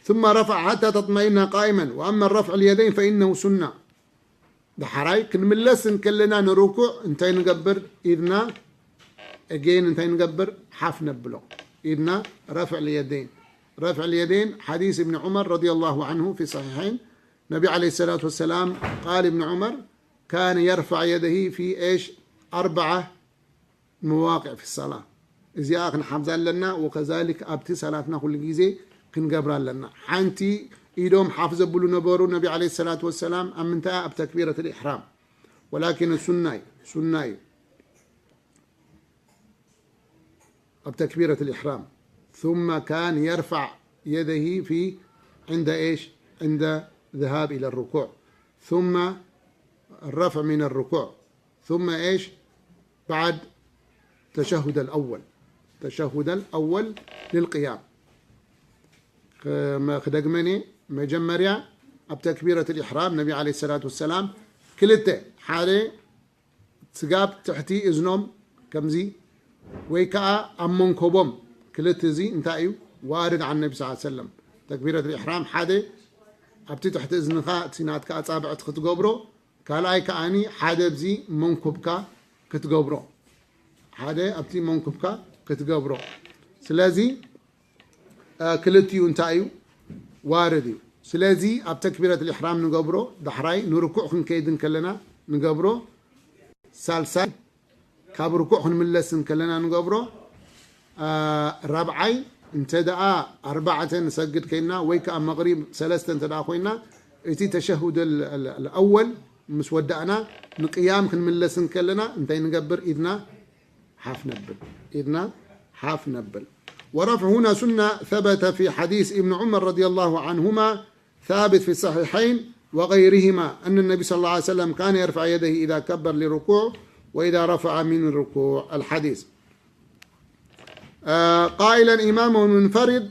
ثم رفع حتى تطمئن قائما، وأما الرفع اليدين فإنه سنة. ዳሕራይ ክንምለስ እንከለና ንርኩዕ እንታይ ንገብር? ኢድና again እንታይ ንገብር? ሓፍ ነብሎ። ኢድና رفع اليدين، رفع اليدين، حديث ابن عمر رضي الله عنه في الصحيحين، ነቢ عليه الصلاة والسلام قال ابن عمر كان يرفع يديه في إيش؟ أربعة مواقع في الصلاة. እዚኣ ክንሓፍዛ ኣለና። ወከዛሊክ ኣብቲ ሰላትና ኩሉ ግዜ ክንገብራ ኣለና። ሓንቲ ኢዶም ሓፍ ዘብሉ ነበሩ ነቢ ዓለይሂ ሰላቱ ወሰላም። ኣብ ምንታይ? ኣብ ተክቢረት ልኢሕራም። ወላኪን ሱና እዩ፣ ሱና እዩ። ኣብ ተክቢረት ልኢሕራም። ثم كان يرفع يديه في عند إيش؟ عند ذهاب إلى الركوع. ثم الرفع من الركوع. ثم إيش؟ بعد تشهد الأول. تشهد الأول للقيام. ክደግመን እየ። መጀመርያ ኣብ ተክቢረት ልኢሕራም ነቢ ዓለይሂ ሰላቱ ወሰላም ክልተ፣ ሓደ ስጋብ ትሕቲ እዝኖም ከምዚ፣ ወይ ከዓ ኣብ መንኮቦም ክልተ። እዚ እንታይ እዩ? ዋርድ ዓን ነቢ ሰለላሁ ዐለይሂ ወሰለም። ተክቢረት ልኢሕራም ሓደ ኣብቲ ትሕቲ እዝንኻ እቲ ናትካ ኣጻብዕቲ ክትገብሮ፣ ካልኣይ ከዓኒ ሓደ ኣብዚ መንኩብካ ክትገብሮ፣ ሓደ ኣብቲ መንኩብካ ክትገብሮ። ስለዚ ክልቲኡ እንታይ እዩ? ዋርድ እዩ። ስለዚ ኣብ ተክቢረት ልኢሕራም ንገብሮ፣ ዳሕራይ ንርኩዕ ክንከይድ እንከለና ንገብሮ፣ ሳልሳይ ካብ ርኩዕ ክንምለስ እንከለና ንገብሮ፣ ራብዓይ እንተ ደኣ ኣርባዕተ ንሰግድ ከይና ወይ ከዓ መቕሪብ ሰለስተ እንተ ደኣ ኮይና፣ እቲ ተሸሁድ ኣወል ምስ ወዳእና ንቅያም ክንምለስ እንከለና እንታይ ንገብር? ኢድና ሓፍ ነብል። ኢድና ሓፍ ነብል። ورفع هنا سنة ثبت في حديث ابن عمر رضي الله عنهما ثابت في الصحيحين وغيرهما أن النبي صلى الله عليه وسلم كان يرفع يديه إذا كبر للركوع وإذا رفع من الركوع. الحديث. آه، قائلا إمام منفرد،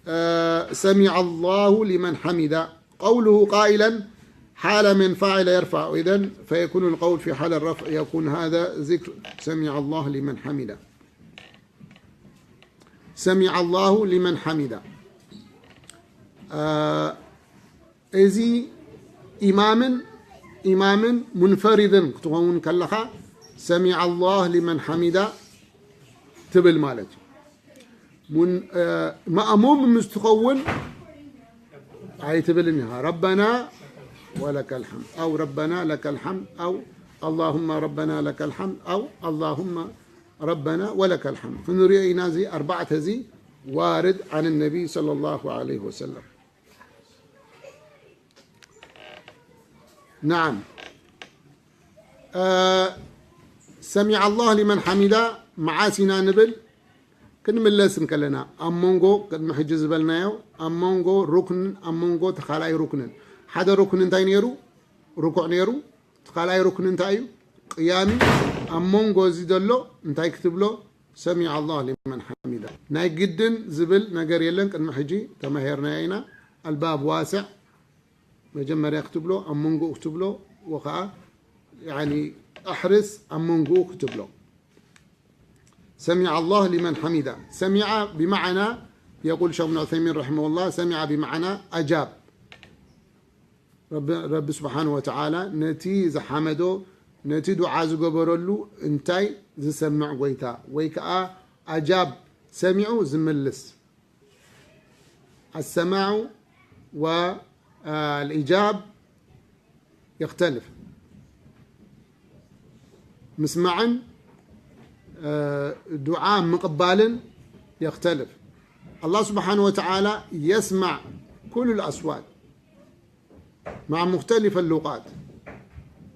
آه، سمع الله لمن حمده. قوله قائلا حال من فعل يرفع، إذن فيكون القول في حال الرفع يكون هذا ذكر سمع الله لمن حمده. سمع الله لمن حمده. آه، እዚ ኢማምን ኢማምን ሙንፈሪድን ክትኸውን ከለኻ ሰሚዐ ኣላህ ሊመን ሓሚዳ ትብል ማለት እዩ። ሙን-፣ እ፣ ማእሙም ምስ ትኸውን ኣይትብልን ኢኻ። ረበና ወለከል ሓምድ ኣው ረበና ለከል ሓምድ ኣው ኣላሁመ ረበና ለከል ሓምድ ኣው ኣላሁመ ረበና ወለከል ሓምድ። ክንሪኦ ኢና እዚ ኣርባዕተ እዚ ዋርድ ዓን ነቢ ሰለላሁ ዐለይሂ ወሰለም። نعم. آه، سمع الله لمن حمده መዓስ ኢና ንብል? ክንምለስ እንከለና ኣብ መንጎ ቅድሚ ሕጂ ዝበልናዮ ኣብ መንጎ ሩክንን ኣብ መንጎ እቲ ካልኣይ ሩክንን። ሓደ ሩክን እንታይ ነይሩ? ርኩዕ ነይሩ። እቲ ካልኣይ ሩክን እንታይ እዩ? ቅያም እዩ። ኣብ መንጎ እዚ ዘሎ እንታይ ክትብሎ? ሰሚዐ ኣላህ ሊመን ሓሚዳ። ናይ ግድን ዝብል ነገር የለን። ቅድሚ ሕጂ ተማሂርናዮ ኢና። ኣልባብ ዋስዕ መጀመርያ ክትብሎ፣ ኣብ መንጎኡ ክትብሎ፣ ወኸዓ ያኒ ኣሕርስ ኣብ መንጎኡ ክትብሎ። ሰሚዐ ኣላህ ሊመን ሓሚዳ። ሰሚዐ ብመዓና፣ የቁል ሸኽ ብን ዑሰይሚን ረሒመሁላህ፣ ሰሚዐ ብመዓና ኣጃብ። ረቢ፣ ረቢ ስብሓን ወተዓላ ነቲ ዝሓመዶ፣ ነቲ ዱዓ ዝገበረሉ እንታይ ዝሰምዕ ጎይታ፣ ወይ ከዓ ኣጃብ ሰሚዑ ዝምልስ። السماع والإجاب يختلف. ምስማዕን፣ እ፣ ዱዓ ምቕባልን يختلف. الله سبحانه وتعالى يسمع كل الأصوات مع مختلف اللغات.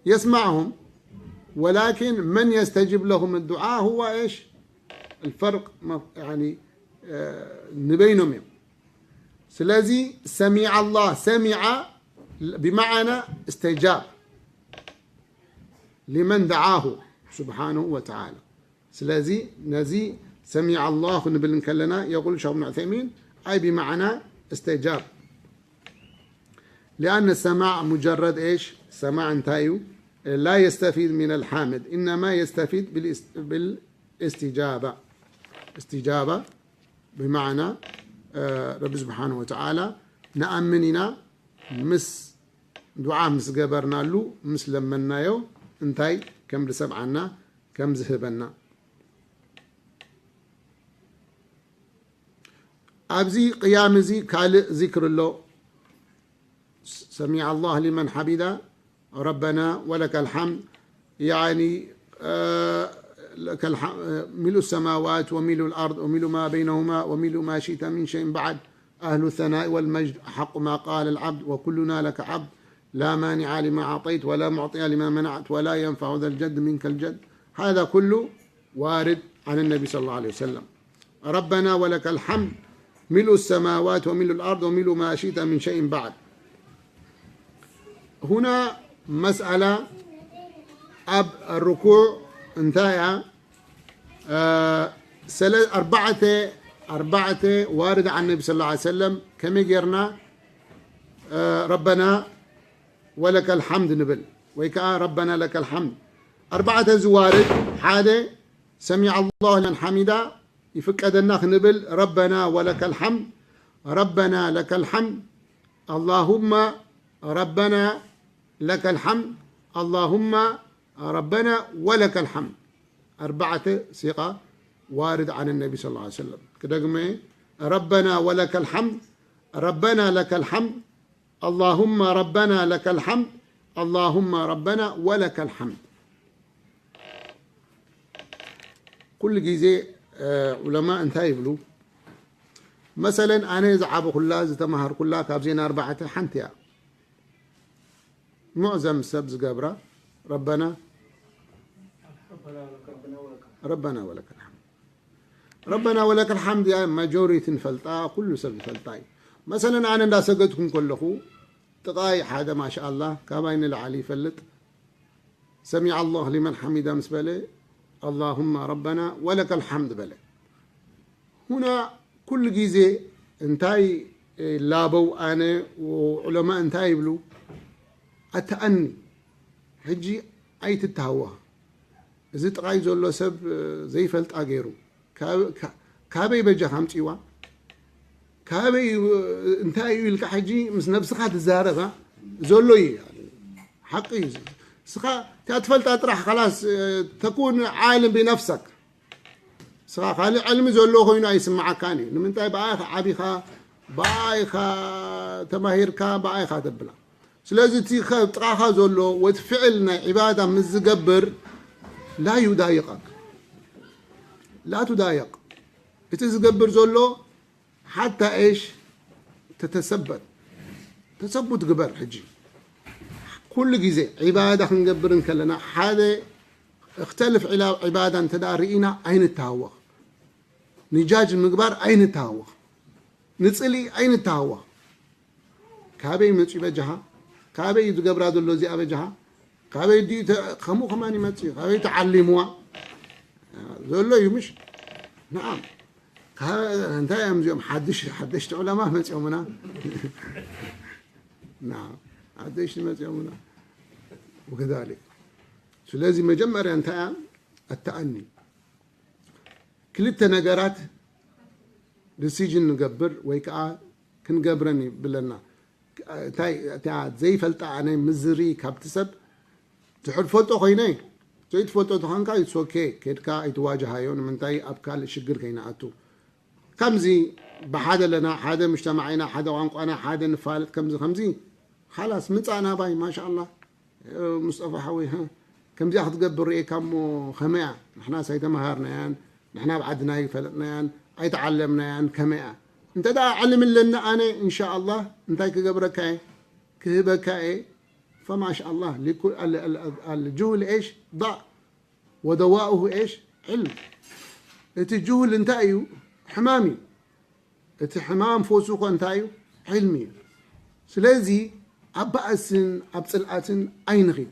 يسمعهم، ولكن من يستجيب لهم الدعاء هو إيش؟ الفرق ما-، يعني، آه، ንበይኖም እዮም። ስለዚ ሰሚዐ ኣላህ፣ ሰሚዐ ብመዓና እስተጃብ ሊመን ደዓሁ ስብሓነሁ ወተዓላ። ስለዚ ነዚ ሰሚዐ ኣላህ ክንብል እንከለና የቁል ሸኽ ብን ዑሰይሚን ኣይ ብመዓና እስተጃብ። لأن السماع مجرد إيش؟ سماع እንታይ እዩ? لا يستفيد من الحامد، إنما يستفيد بالاس-، بالاستجابة. استجابة ብመዓና፣ እ፣ ረቢ ስብሓን ወተዓላ ንኣምን ኢና፣ ምስ ዱዓ ምስ ገበርናሉ፣ ምስ ለመናዮ እንታይ ከም ዝሰምዓና፣ ከም ዝህበና። ኣብዚ ቅያም እዚ ካልእ ዚክር ኣሎ። ሰሚዐ ኣላህ ሊመን ሓሚዳ፣ ረበና ወለከል ሓምድ። ያኒ፣ እ፣ لك الح-، ملء السماوات وملء الأرض وملء ما بينهما وملء ما شئت من شيء بعد، أهل الثناء والمجد، أحق ما قال العبد، وكلنا لك عبد، لا مانع لما أعطيت ولا معطي لما منعت ولا ينفع ذا الجد منك الجد. هذا كله وارد عن النبي صلى الله عليه وسلم. ربنا ولك الحمد ملء السماوات وملء الأرض وملء ما شئت من شيء بعد. هنا مسألة، ኣብ ርኩዕ እንታይ እያ? አ፣ ሰለ-፣ ኣርባዕተ፣ ኣርባዕተ ዋርድ ዓን ነቢ ሰለላሁ ዐለይሂ ወሰለም ከመይ ጌርና፣ አ፣ ረበና ወለከል ሓምድ ንብል፣ ወይ ከዓ ረበና ለከል ሓምድ። ኣርባዕተ ዝዋርድ፣ ሓደ ሰሚዐ ኣላሁ ሊመን ሓሚዳ ይፍቀደና ክንብል፣ ረበና ወለከል ሓምድ፣ ረበና ለከል ሓምድ፣ ኣላሁመ ረበና ለከል ሓምድ፣ ኣላሁመ ረበና ወለከል ሓምድ። ኣርባዕተ ሲቓ ዋርድ ዓን ነቢ ሰለላሁ ዐለይሂ ወሰለም። ክደግመ፣ ረበና ወለከል ሓምድ፣ ረበና ለከል ሓምድ፣ ኣላሁመ ረበና ለከል ሓምድ፣ ኣላሁመ ረበና ወለከል ሓምድ። ኩሉ ግዜ፣ እ፣ ዑለማ እንታይ ይብሉ? መሰለን ኣነ ዝዓበኹላ፣ ዝተማሃርኩላ ካብዘን ኣርባዕተ ሓንቲ እያ። ሙዕዘም ሰብ ዝገብራ ረበና፣ ረበና ወለከል ሓምድ። ረበና ወለከል ሓምድ እያ ማጆሪቲ ንፈልጣ፣ ኩሉ ሰብ ዝፈልጣ እዩ። መሰለን ኣነ እንዳሰገድኩ እንከለኹ ጥቓይ ሓደ ማሻኣላህ ካባይ ንላዕሊ ይፈልጥ፣ ሰሚዐ ኣላሁ ሊመን ሓሚዳ ምስ በለ ኣላሁመ ረበና ወለከል ሓምድ በለ። ሁና ኩሉ ግዜ እንታይ ላበው ኣነ፣ ዑለማ እንታይ ይብሉ? ኣተኣኒ። ሕጂ ኣይትተሃወኽ። እዚ ጥቓይ ዘሎ ሰብ ዘይፈልጣ ገይሩ ካብ-፣ ካ-፣ ካበይ በጃኻ ኣምፅዋ? ካበይ፣ እንታይ እዩ ኢልካ ሕጂ ምስ ነብስኻ ትዛረባ ዘሎ እዩ። ሓቂ እዩ። ስኻ እታ ትፈልጣ ጥራሕ፣ خلاص፣ ተኩን ዓልም ብነፍሰክ። ስኻ ካልእ ዕልሚ ዘሎ ኮይኑ ኣይስምዓካን እዩ። ንምንታይ? ብኣኻ ዓቢኻ፣ ብኣኻ ተማሂርካ፣ ብኣኻ ተብላ። ስለዚ እቲ ከ-፣ ጥቓኻ ዘሎ ወቲ ፍዕል ናይ ዒባዳ ምስ ዝገብር ላ ዩዳይቐክ። ላ ቱዳይቕ። እቲ ዝገብር ዘሎ ሓታ ኤሽ ተተሰበት። ተሰቡት ግበር። ሕጂ ኩሉ ግዜ ዒባዳ ክንገብር እንከለና ሓደ እክተልፍ ዒላ-፣ ዒባዳ እንተ ደኣ ርኢና ኣይንተሃወኽ። ንጃጅ ምግባር ኣይንተሃወኽ። ንጽልኢ ኣይንተሃወኽ። ካበይ መጺኡ በጃኻ? ካበይ እዩ ዝገብራ ዘሎ እዚኣ በጃኻ? ካበይ ድዩ ተ-፣ ከምኡ ከማን ይመጽእ እዩ። ካበይ ተዓሊምዋ? ዘሎ እዩ ምሽ? ነዓም። ካ-፣ እንታይ እዮም እዚኦም ሓድሽ-፣ ሓደሽቲ ዑለማ መጺኦምና? ነዓም። ሓደሽቲ መጺኦምና። ወከዛሊክ። ስለዚ መጀመርያ እንታይ እያ? ኣተኣኒ። ክልተ ነገራት ዲሲዥን ንገብር ወይ ከዓ ክንገብረን ይብለና። እንታይ፣ እታ ዘይፈልጣ ኣነ ምዝሪ ካብቲ ሰብ ድሕር ፈልጦ ኮይነ፣ ዘይትፈልጦ ተኾንካ፣ it's okay፣ ኬድካ ኣይትዋጅሃዮ፣ ንምንታይ ኣብ ካልእ ሽግር ከይንኣቱ። ከምዚ ብሓደ ኣለና፣ ሓደ ሙጅተማዕ ኢና፣ ሓደ ቋንቋና፣ ሓደ ንፋለጥ፣ ከምዚ፣ ከምዚ፣ ሓላስ ምጻእ ናባይ፣ ማሻኣላህ። ሙስጠፋ ሓወይ፣ ሃ፣ ከምዚኣ ክትገብር ርእየካ እሞ ከመይ እያ? ንሕናስ ኣይተመሃርናያን፣ ንሕና ኣብ ዓድና ኣይፈለጥናያን፣ ኣይተዓለምናያን፣ ከመይ እያ? እንተ ደኣ ዕልሚ ኣለኒ ኣነ፣ እንሻኣላህ፣ እንታይ ክገብረካ እየ? ክህበካ እየ። ፈማሻኣላህ፣ ሊኩ-፣ ኣል-፣ ኣል-፣ ኣል-፣ ኣልጁህል ኤሽ ዳእ ወደዋኡሁ ኤሽ ዕልም። እቲ ጁህል እንታይ እዩ? ሕማም እዩ። እቲ ሕማም ፈውሱ እኮ እንታይ እዩ? ዕልሚ እዩ። ስለዚ ኣብ ባእስን ኣብ ጽልኣትን ኣይንኺድ።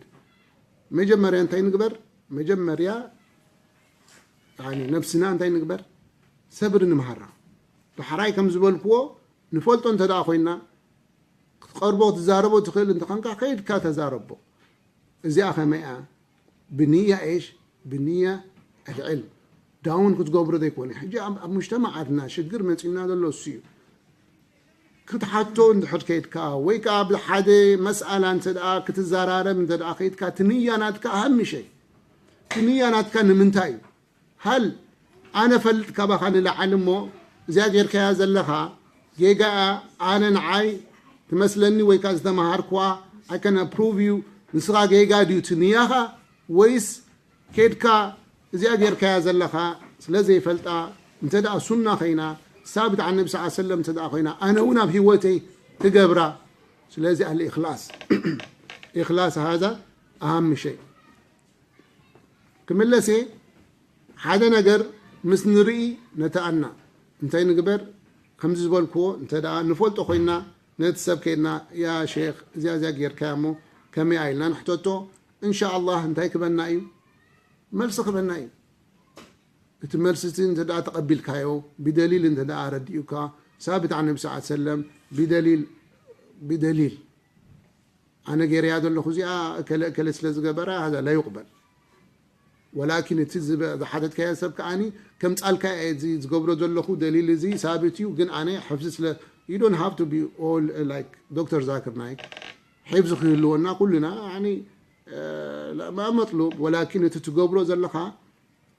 መጀመርያ እንታይ ንግበር? መጀመርያ፣ ያኒ፣ ነብስና እንታይ ንግበር? ሰብሪ ንምሃራ። ዳሕራይ ከም ዝበልክዎ ንፈልጦ እንተ ደኣ ኮይና፣ ክትቀርቦ ክትዛረቦ ትኽእል እንተኾንካ ከይድካ ተዛረቦ። እዚኣ ከመይ እያ? ብንያ ኤሽ፣ ብንያ ኣልዕልም ዳውን ክትገብሮ ዘይኮነ። ሕጂ ኣብ፣ ኣብ ሙጅተማዓትና ሽግር መጺኡና ዘሎ እሱ እዩ። ክትሓቶ እንድሕር ከይድካ ወይ ከዓ ብሓደ መስኣላ እንተ ደኣ ክትዘራረብ እንተ ደኣ ከይድካ፣ እቲ ንያ ናትካ ኣሃምሸ። እቲ ንያ ናትካ ንምንታይ እዩ? ሃል ኣነ ፈልጥ ካባኻ ንላዕሊ እሞ እዚኣ ጌርካያ ዘለኻ ጌጋ እያ፣ ኣነ ንዓይ ትመስለኒ ወይ ከዓ ዝተምሃርክዋ፣ I can approve you፣ ንስኻ ጌጋ ድዩ እቲ ንያኻ ወይስ ኬድካ እዚኣ ጌርካያ ዘለኻ ስለ ዘይፈልጣ፣ እንተ ደኣ ሱና ኸይና፣ ሳብት ዓን ነቢ ሰለላሁ ዐለይሂ ወሰለም እንተ ደኣ ኾይና፣ ኣነ እውን ኣብ ህይወተይ ክገብራ። ስለዚ ኣልኢኽላስ፣ ኢኽላስ ሃዛ ኣሃም ሸይ። ክምለስ እየ፣ ሓደ ነገር ምስ ንርኢ ነተኣና እንታይ ንግበር? ከምዚ ዝበልክዎ እንተ ደኣ ንፈልጦ ኮይና፣ ነቲ ሰብ ከይድና፣ "ያ ሼኽ፣ እዚኣ እዚኣ ጌርካያ እሞ ከመይ ኢልና ንሕተቶ?" እንሻ ኣላህ እንታይ ክበና እዩ? መልሲ ክበና እዩ። እቲ መልሲ እቲ እንተ ደኣ ተቐቢልካዮ፣ ብደሊል እንተ ደኣ ኣረዲኡካ፣ ሳብት ዓን ነቢ ሰለላሁ ዐለይሂ ወሰለም ብደሊል፣ ብደሊል፣ ኣነ ገይረያ ዘለኹ እዚኣ እከለ እከለ ስለ ዝገበራ፣ ሃዛ ላ ዩቕበል። ወላኪን እቲ ዝበ-፣ ዝሓተትካዮ ሰብ ከኣኒ፣ ከምጻልካ እየ፣ እዚ ዝገብሮ ዘለኹ ደሊል እዚ ሳብት እዩ፣ ግን ኣነ ሕፍዚ ስለ፣ you don't have to be all like ዶክተር ዛክር ናይክ። ሕፍዚ ክህልወና ኩልና፣ ያኒ፣ እ፣ ላ-፣ ማ መጥሉብ፣ ወላኪን እቲ ትገብሮ ዘለኻ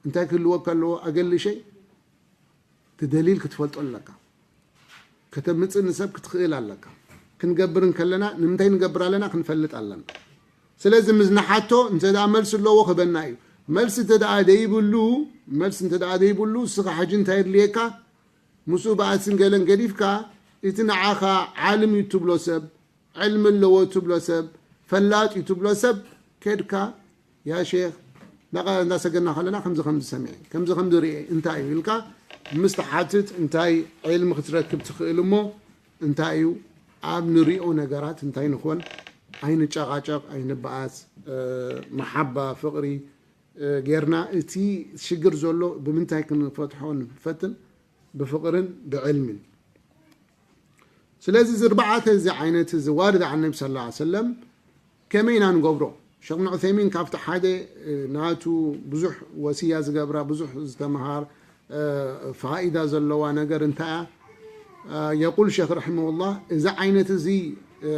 እንታይ ክህልወካ ኣለዎ? ኣገሊ ሸይ፣ እቲ ደሊል ክትፈልጦ ኣለካ። ከተምጽእ ንሰብ ክትኽእል ኣለካ። ክንገብር እንከለና ንምንታይ ንገብር ኣለና ክንፈልጥ ኣለና። ስለዚ ምስ ንሓቶ እንተ ደኣ መልሲ ኣለዎ ክበና እዩ። መልሲ እንተ ደኣ ደይብሉ፣ መልሲ እንተ ደኣ ደይብሉ፣ እስኻ ሕጂ እንታይ የድልየካ? ምስኡ ብኣስን ገለን ገዲፍካ፣ እቲ ንዓኻ ዓልም እዩ ትብሎ ሰብ፣ ዕልሚ ኣለዎ ትብሎ ሰብ፣ ፈላጥ እዩ ትብሎ ሰብ፣ ከድካ፣ "ያ ሼኽ፣ ናቐ-፣ እንዳሰገድና ከለና ከምዚ ከምዚ ሰሚዐ፣ ከምዚ ከምዚ ርእየ፣ እንታይ እዩ?" ኢልካ ምስ ትሓትት፣ እንታይ ዕልሚ ክትረክብ ትኽእል እሞ፣ እንታይ እዩ ኣብ ንሪኦ ነገራት እንታይ ንኾን፣ ኣይንጨቓጨቕ፣ ኣይንበኣስ፣ እ፣ መሓባ፣ ፍቕሪ፣ እ፣ ጌርና እቲ ሽግር ዘሎ ብምንታይ ክንፈትሖ ንፈትን፣ ብፍቕርን ብዕልምን። ስለዚ እዚ ኣርባዕተ እዚ ዓይነት እዚ ዋርድ ዓን ነቢ ሰለላሁ ዐለይሂ ወሰለም ከመይ ኢና ንገብሮ? ሸኽ እብን ዑሰይሚን ካብቲ ሓደ፣ እ፣ ናቱ ብዙሕ ወስያ ዝገብራ፣ ብዙሕ ዝተምሃር፣ እ፣ ፋኢዳ ዘለዋ ነገር እንታይ እያ? እ፣ የቁል ሸኽ ረሒመሁላህ፣ እዚ ዓይነት እዚ፣ እ፣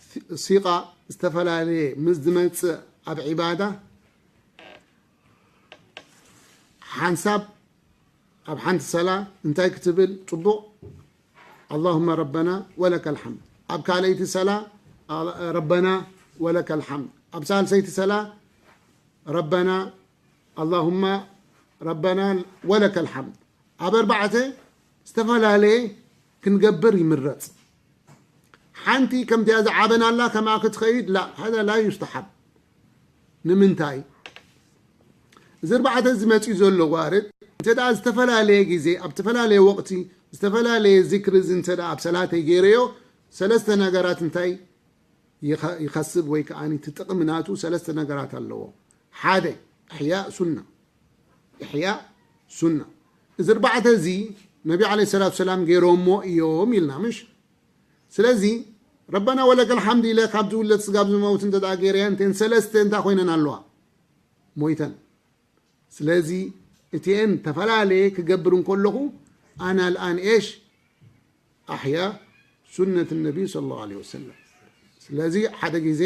ሲ-፣ ሲቓ ዝተፈላለየ ምስ ዝመጽእ ኣብ ዒባዳ ሓንሳብ ኣብ ሓንቲ ሰላ እንታይ ክትብል ጽቡቕ? ኣላሁመ ረበና ወለከል ሓምድ። ኣብ ካልኣይቲ ሰላ፣ ኣ-፣ ረበና ወለከል ሓምድ። ኣብ ሳልሰይቲ ሰላ፣ ረበና፣ ኣላሁመ ረበና ወለከል ሓምድ። ኣብ ኣርባዕተ ዝተፈላለየ ክንገብር ይምረጽ። ሓንቲ ከምቲኣ ዝዓበናላ ከምኣ ክትኸይድ፣ ላ፣ ሃዛ ላ ዩስተሓብ። ንምንታይ? እዚ ኣርባዕተ እዚ መጺኡ ዘሎ ዋርድ፣ እንተ ደኣ ዝተፈላለየ ግዜ፣ ኣብ ዝተፈላለየ ወቕቲ፣ ዝተፈላለየ ዚክሪ እዚ እንተ ደኣ ኣብ ሰላተይ ገይረዮ፣ ሰለስተ ነገራት እንታይ ይኸ-፣ ይኸስብ ወይ ከኣ እቲ ጥቕሚ ናቱ ሰለስተ ነገራት ኣለዎ። ሓደ፣ ኢሕያእ ሱና። ኢሕያእ ሱና። እዚ ኣርባዕተ እዚ ነቢ ዓለይሂ ሰላቱ ሰላም ገይሮሞ እዮም ኢልና፣ ምሽ? ስለዚ ረበና ወለከል ሓምድ ኢለ ካብ ዝውለድ ስጋብ ዝመውት እንተ ደኣ ገይረያ እንተን ሰለስተ እንታይ ኮይነን ኣለዋ? ሞይተን። ስለዚ እቲኤን ተፈላለየ ክገብር እንከለኹ ኣና ኣልኣን ኤሽ ኣሕያ ሱነት ነቢ ሰለላሁ ዐለይሂ ወሰለም። ስለዚ ሓደ ግዜ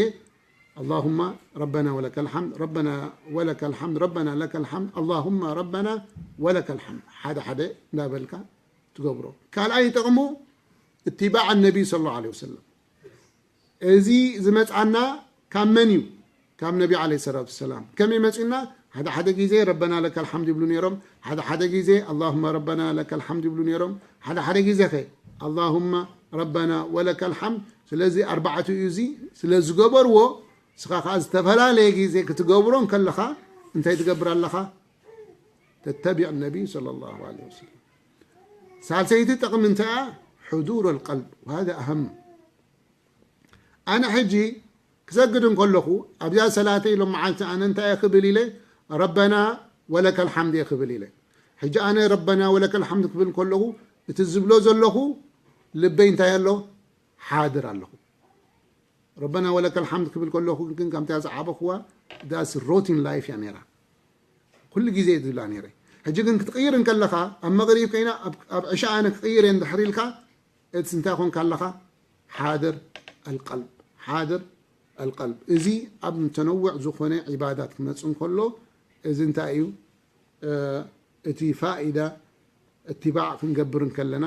ኣላሁማ ረበና ወለከል ሓምድ፣ ረበና ወለከል ሓምድ፣ ረበና ለከል ሓምድ፣ ኣላሁማ ረበና ወለከል ሓምድ ሓደ ሓደ እንዳበልካ ትገብሮ። ካልኣይ ጥቕሙ እትባዕ ነቢ ሰለላሁ ዐለይሂ ወሰለም። እዚ ዝመጽኣና ካብ መን እዩ? ካብ ነቢ ዓለይሂ ሰላቱ ወሰላም። ከመይ መጺኡና? ሓደ ሓደ ግዜ ረበና ለከል ሓምድ ይብሉ ነይሮም፣ ሓደ ሓደ ግዜ ኣላሁመ ረበና ለከል ሓምድ ይብሉ ነይሮም፣ ሓደ ሓደ ግዜ ኸ ኣላሁመ ረበና ወለከል ሓምድ። ስለዚ ኣርባዕቲኡ እዚ ስለ ዝገበርዎ፣ ንስኻ ኸዓ ዝተፈላለየ ግዜ ክትገብሮ እንከለኻ እንታይ ትገብር ኣለኻ? ተተቢዕ ነቢ ሰለላሁ ዐለይሂ ወሰለም። ሳልሰይቲ ጥቕሚ እንታይ እያ? ሕዱር ኣልቀልብ፣ ወሃዛ ኣሀም። ኣነ ሕጂ ክሰግድ እንከለኹ ኣብዛ ሰላተይ ሎም መዓልቲ ኣነ እንታይ እየ ክብል ኢለ? ረበና ወለከል ሓምድ እየ ክብል ኢለ። ሕጂ ኣነ ረበና ወለከል ሓምድ ክብል እንከለኹ እቲ ዝብሎ ዘለኹ ልበይ እንታይ ኣሎ? ሓድር ኣለኹ። ረበና ወለከል ሓምድ ክብል ከለኹ ግን ከምታ ዝዓበኹዋ ዳስ ሮቲን ላይፍ እያ ነይራ። ኩሉ ግዜ እየ ዝብላ ነይረ። ሕጂ ግን ክትቕይር እንከለኻ ኣብ መቕሪብ ከይና ኣብ፣ ኣብ ዕሻ ኣነ ክቕይር እየ እንድሕር ኢልካ እቲ እንታይ ኮንካ ኣለኻ? ሓድር ኣልቀልብ፣ ሓድር ኣልቀልብ። እዚ ኣብ ተነውዕ ዝኾነ ዒባዳት ክመጽእ እንከሎ እዚ እንታይ እዩ? እ፣ እቲ ፋኢዳ እትባዕ ክንገብር እንከለና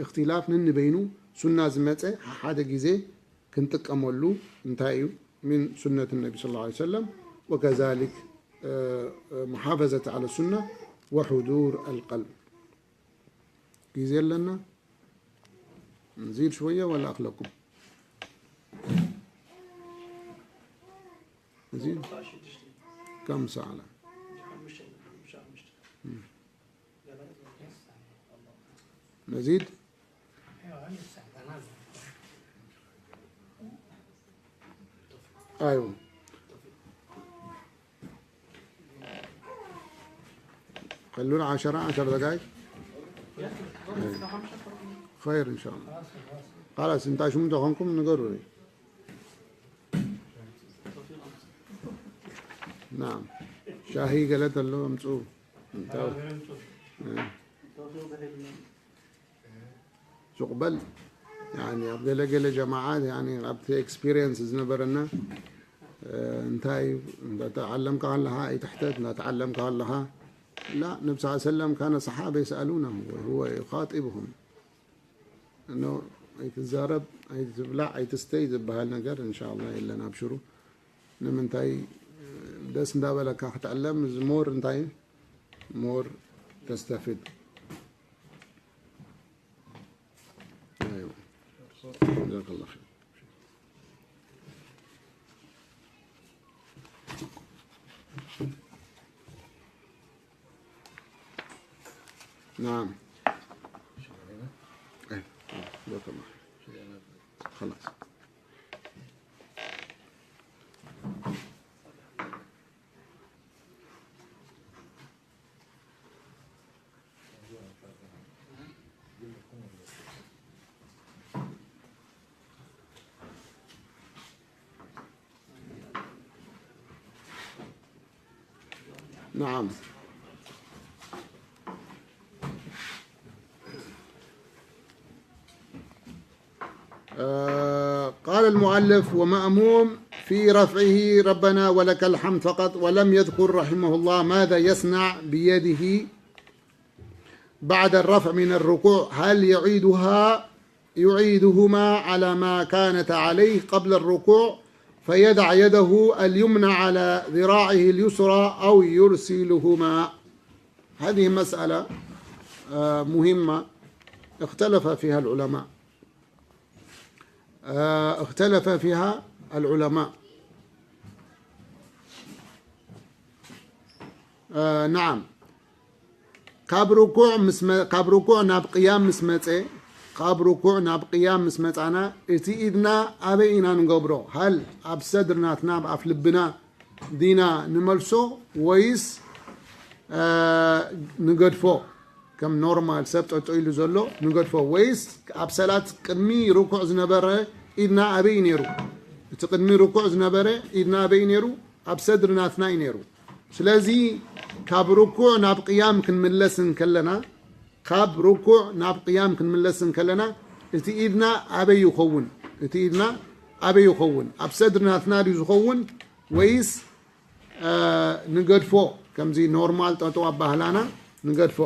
እኽትላፍ ነንበይኑ ሱና ዝመጸ ሓደ ግዜ ክንጥቀመሉ እንታይ እዩ? ምን ሱነት ነቢ ሰለላሁ ዐለይሂ ወሰለም ወከዛሊክ محافظة على السنة وحضور القلب. ጊዜ ኣለና? نزيد شوية ولا أخلكم؟ نزيد؟ كم ساعة الآن؟ نزيد؟ أيوة. خلونا عشرة، عشر دقايق. أيوة. خير إن شاء الله. خلاص، انتوا شو بدكم نقرر؟ نعم. شاهي قالت له أمسوه. انتوا. أيوة. ሱቕ በል። ያኒ ኣብ ገለ ገለ ጀማዓት፣ ያኒ ኣብቲ ኤክስፒሪየንስ ዝነበረና፣ እ፣ እንታይ እንዳተዓለምካ ከለኻ ኣይትሕተት፣ እንዳተዓለምካ ከለኻ ላ፣ ነቢ ሰለላሁ ዐለይሂ ወሰለም ካነ ሰሓባ የስኣሉነሁ ወሁወ ዩኻጢብሁም። እኖ ኣይትዛረብ፣ ኣይትብላዕ፣ ኣይትስተይ ዝበሃል ነገር እንሻላ የለን። ኣብሽሩ። ንምንታይ ደስ እንዳበለካ ክትዕለም፣ እዚ ሞር እንታይ ሞር ተስተፍድ። أيوة. جزاك الله خير. نعم. إيه، جزاك الله خير. خلاص. نعم. آه، قال المؤلف: ومأموم في رفعه ربنا ولك الحمد فقط، ولم يذكر رحمه الله ماذا يصنع بيده بعد الرفع من الركوع، هل يعيدها، يعيدهما على ما كانتا عليه قبل الركوع، فيضع يده اليمنى على ذراعه اليسرى أو يرسلهما؟ هذه مسألة، آه، مهمة اختلف فيها العلماء. آه، اختلف فيها العلماء. آه، نعم. ካብ ርኩዕ ምስ መ-፣ ካብ ርኩዕ ናብ ቅያም ምስ መጸ፣ ካብ ርኩዕ ናብ ቅያም ምስ መጻና፣ እቲ ኢድና ኣበይ ኢና ንገብሮ? ሃል ኣብ ሰድር ናትና፣ ኣብ ኣፍ ልብና ዲና ንመልሶ፣ ወይስ፣ እ፣ ንገድፎ? ከም ኖርማል ሰብ ጠጠው ኢሉ ዘሎ ንገድፎ፣ ወይስ ኣብ ሰላት ቅድሚ ርኩዕ ዝነበረ ኢድና ኣበይ ነይሩ? እቲ ቅድሚ ርኩዕ ዝነበረ ኢድና ኣበይ ነይሩ? ኣብ ሰድሪ ናትና እዩ ነይሩ። ስለዚ ካብ ርኩዕ ናብ ቅያም ክንምለስ እንከለና፣ ካብ ርኩዕ ናብ ቅያም ክንምለስ እንከለና፣ እቲ ኢድና ኣበይ ይኸውን? እቲ ኢድና ኣበይ ይኸውን? ኣብ ሰድሪ ናትና ድዩ ዝኸውን ወይስ፣ እ፣ ንገድፎ? ከምዚ ኖርማል ጠጠው ኣባህላና ንገድፎ።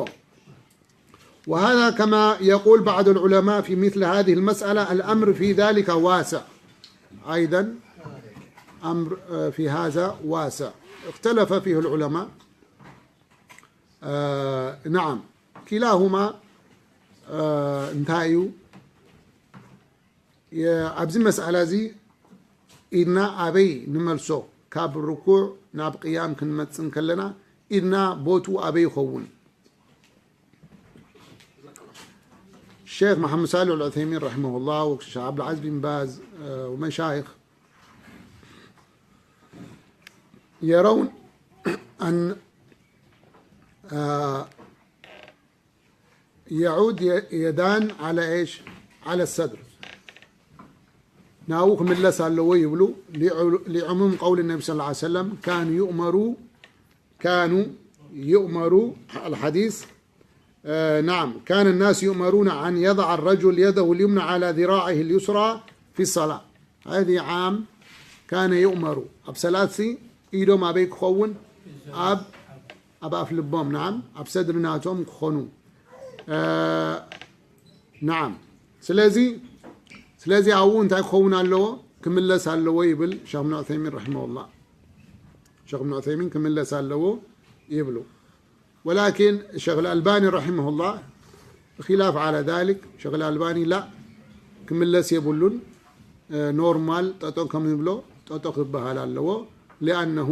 وهذا كما يقول بعض العلماء في مثل هذه المسألة، الأمر في ذلك واسع أيضا، أمر، آه، في هذا واسع، اختلف فيه العلماء. آه، نعم، كلاهما، آه، እንታይ እዩ? የ-፣ ኣብዚ መስኣላ እዚ ኢድና ኣበይ ንመልሶ? ካብ ርኩዕ ናብ ቅያም ክንመጽእ እንከለና ኢድና ቦትኡ ኣበይ ይኸውን? ሸይኽ መሓመድ ሳልሕ ኣልዑሰይሚን ረሒመሁላህ ወሸይኽ ዓብዱልዓዚዝ ቢን ባዝ፣ እ፣ ወመሻይኽ የረውን ኣን፣ እ፣ يعود ي-، يدان على إيش؟ على الصدر. ናብኡ ክምለስ ኣለዎ ይብሉ። لعموم قول النبي صلى الله عليه وسلم، كانوا يؤمروا، كانوا يؤمروا، الحديث، آه، نعم، كان الناس يؤمرون أن يضع الرجل يده اليمنى على ذراعه اليسرى في الصلاة. هذه عام كان يؤمر. ኣብ ሰላት ሲ ኢዶም ኣበይ ክኸውን? ኣብ፣ ኣብ ኣፍ ልቦም፣ نعم، ኣብ ሰድሪ ናቶም ክኾኑ። እ፣ نعم። ስለዚ፣ ስለዚ ኣብኡ እንታይ ክኸውን ኣለዎ? ክምለስ ኣለዎ ይብል ሸይኽ እብን ዑሰይሚን ረሒመሁላህ። ሸኽ እብን ዑሰይሚን ክምለስ ኣለዎ ይብሉ። ወላኪን ሸኽ ኣልባኒ ረሒመሁላህ ኺላፍ ዓላ ዛሊክ፣ ሸኽ ኣልባኒ ላ፣ ክምለስ የብሉን። ኖርማል ጠጦ ከም ንብሎ ጠጦ ክበሃል ኣለዎ። ሊኣነሁ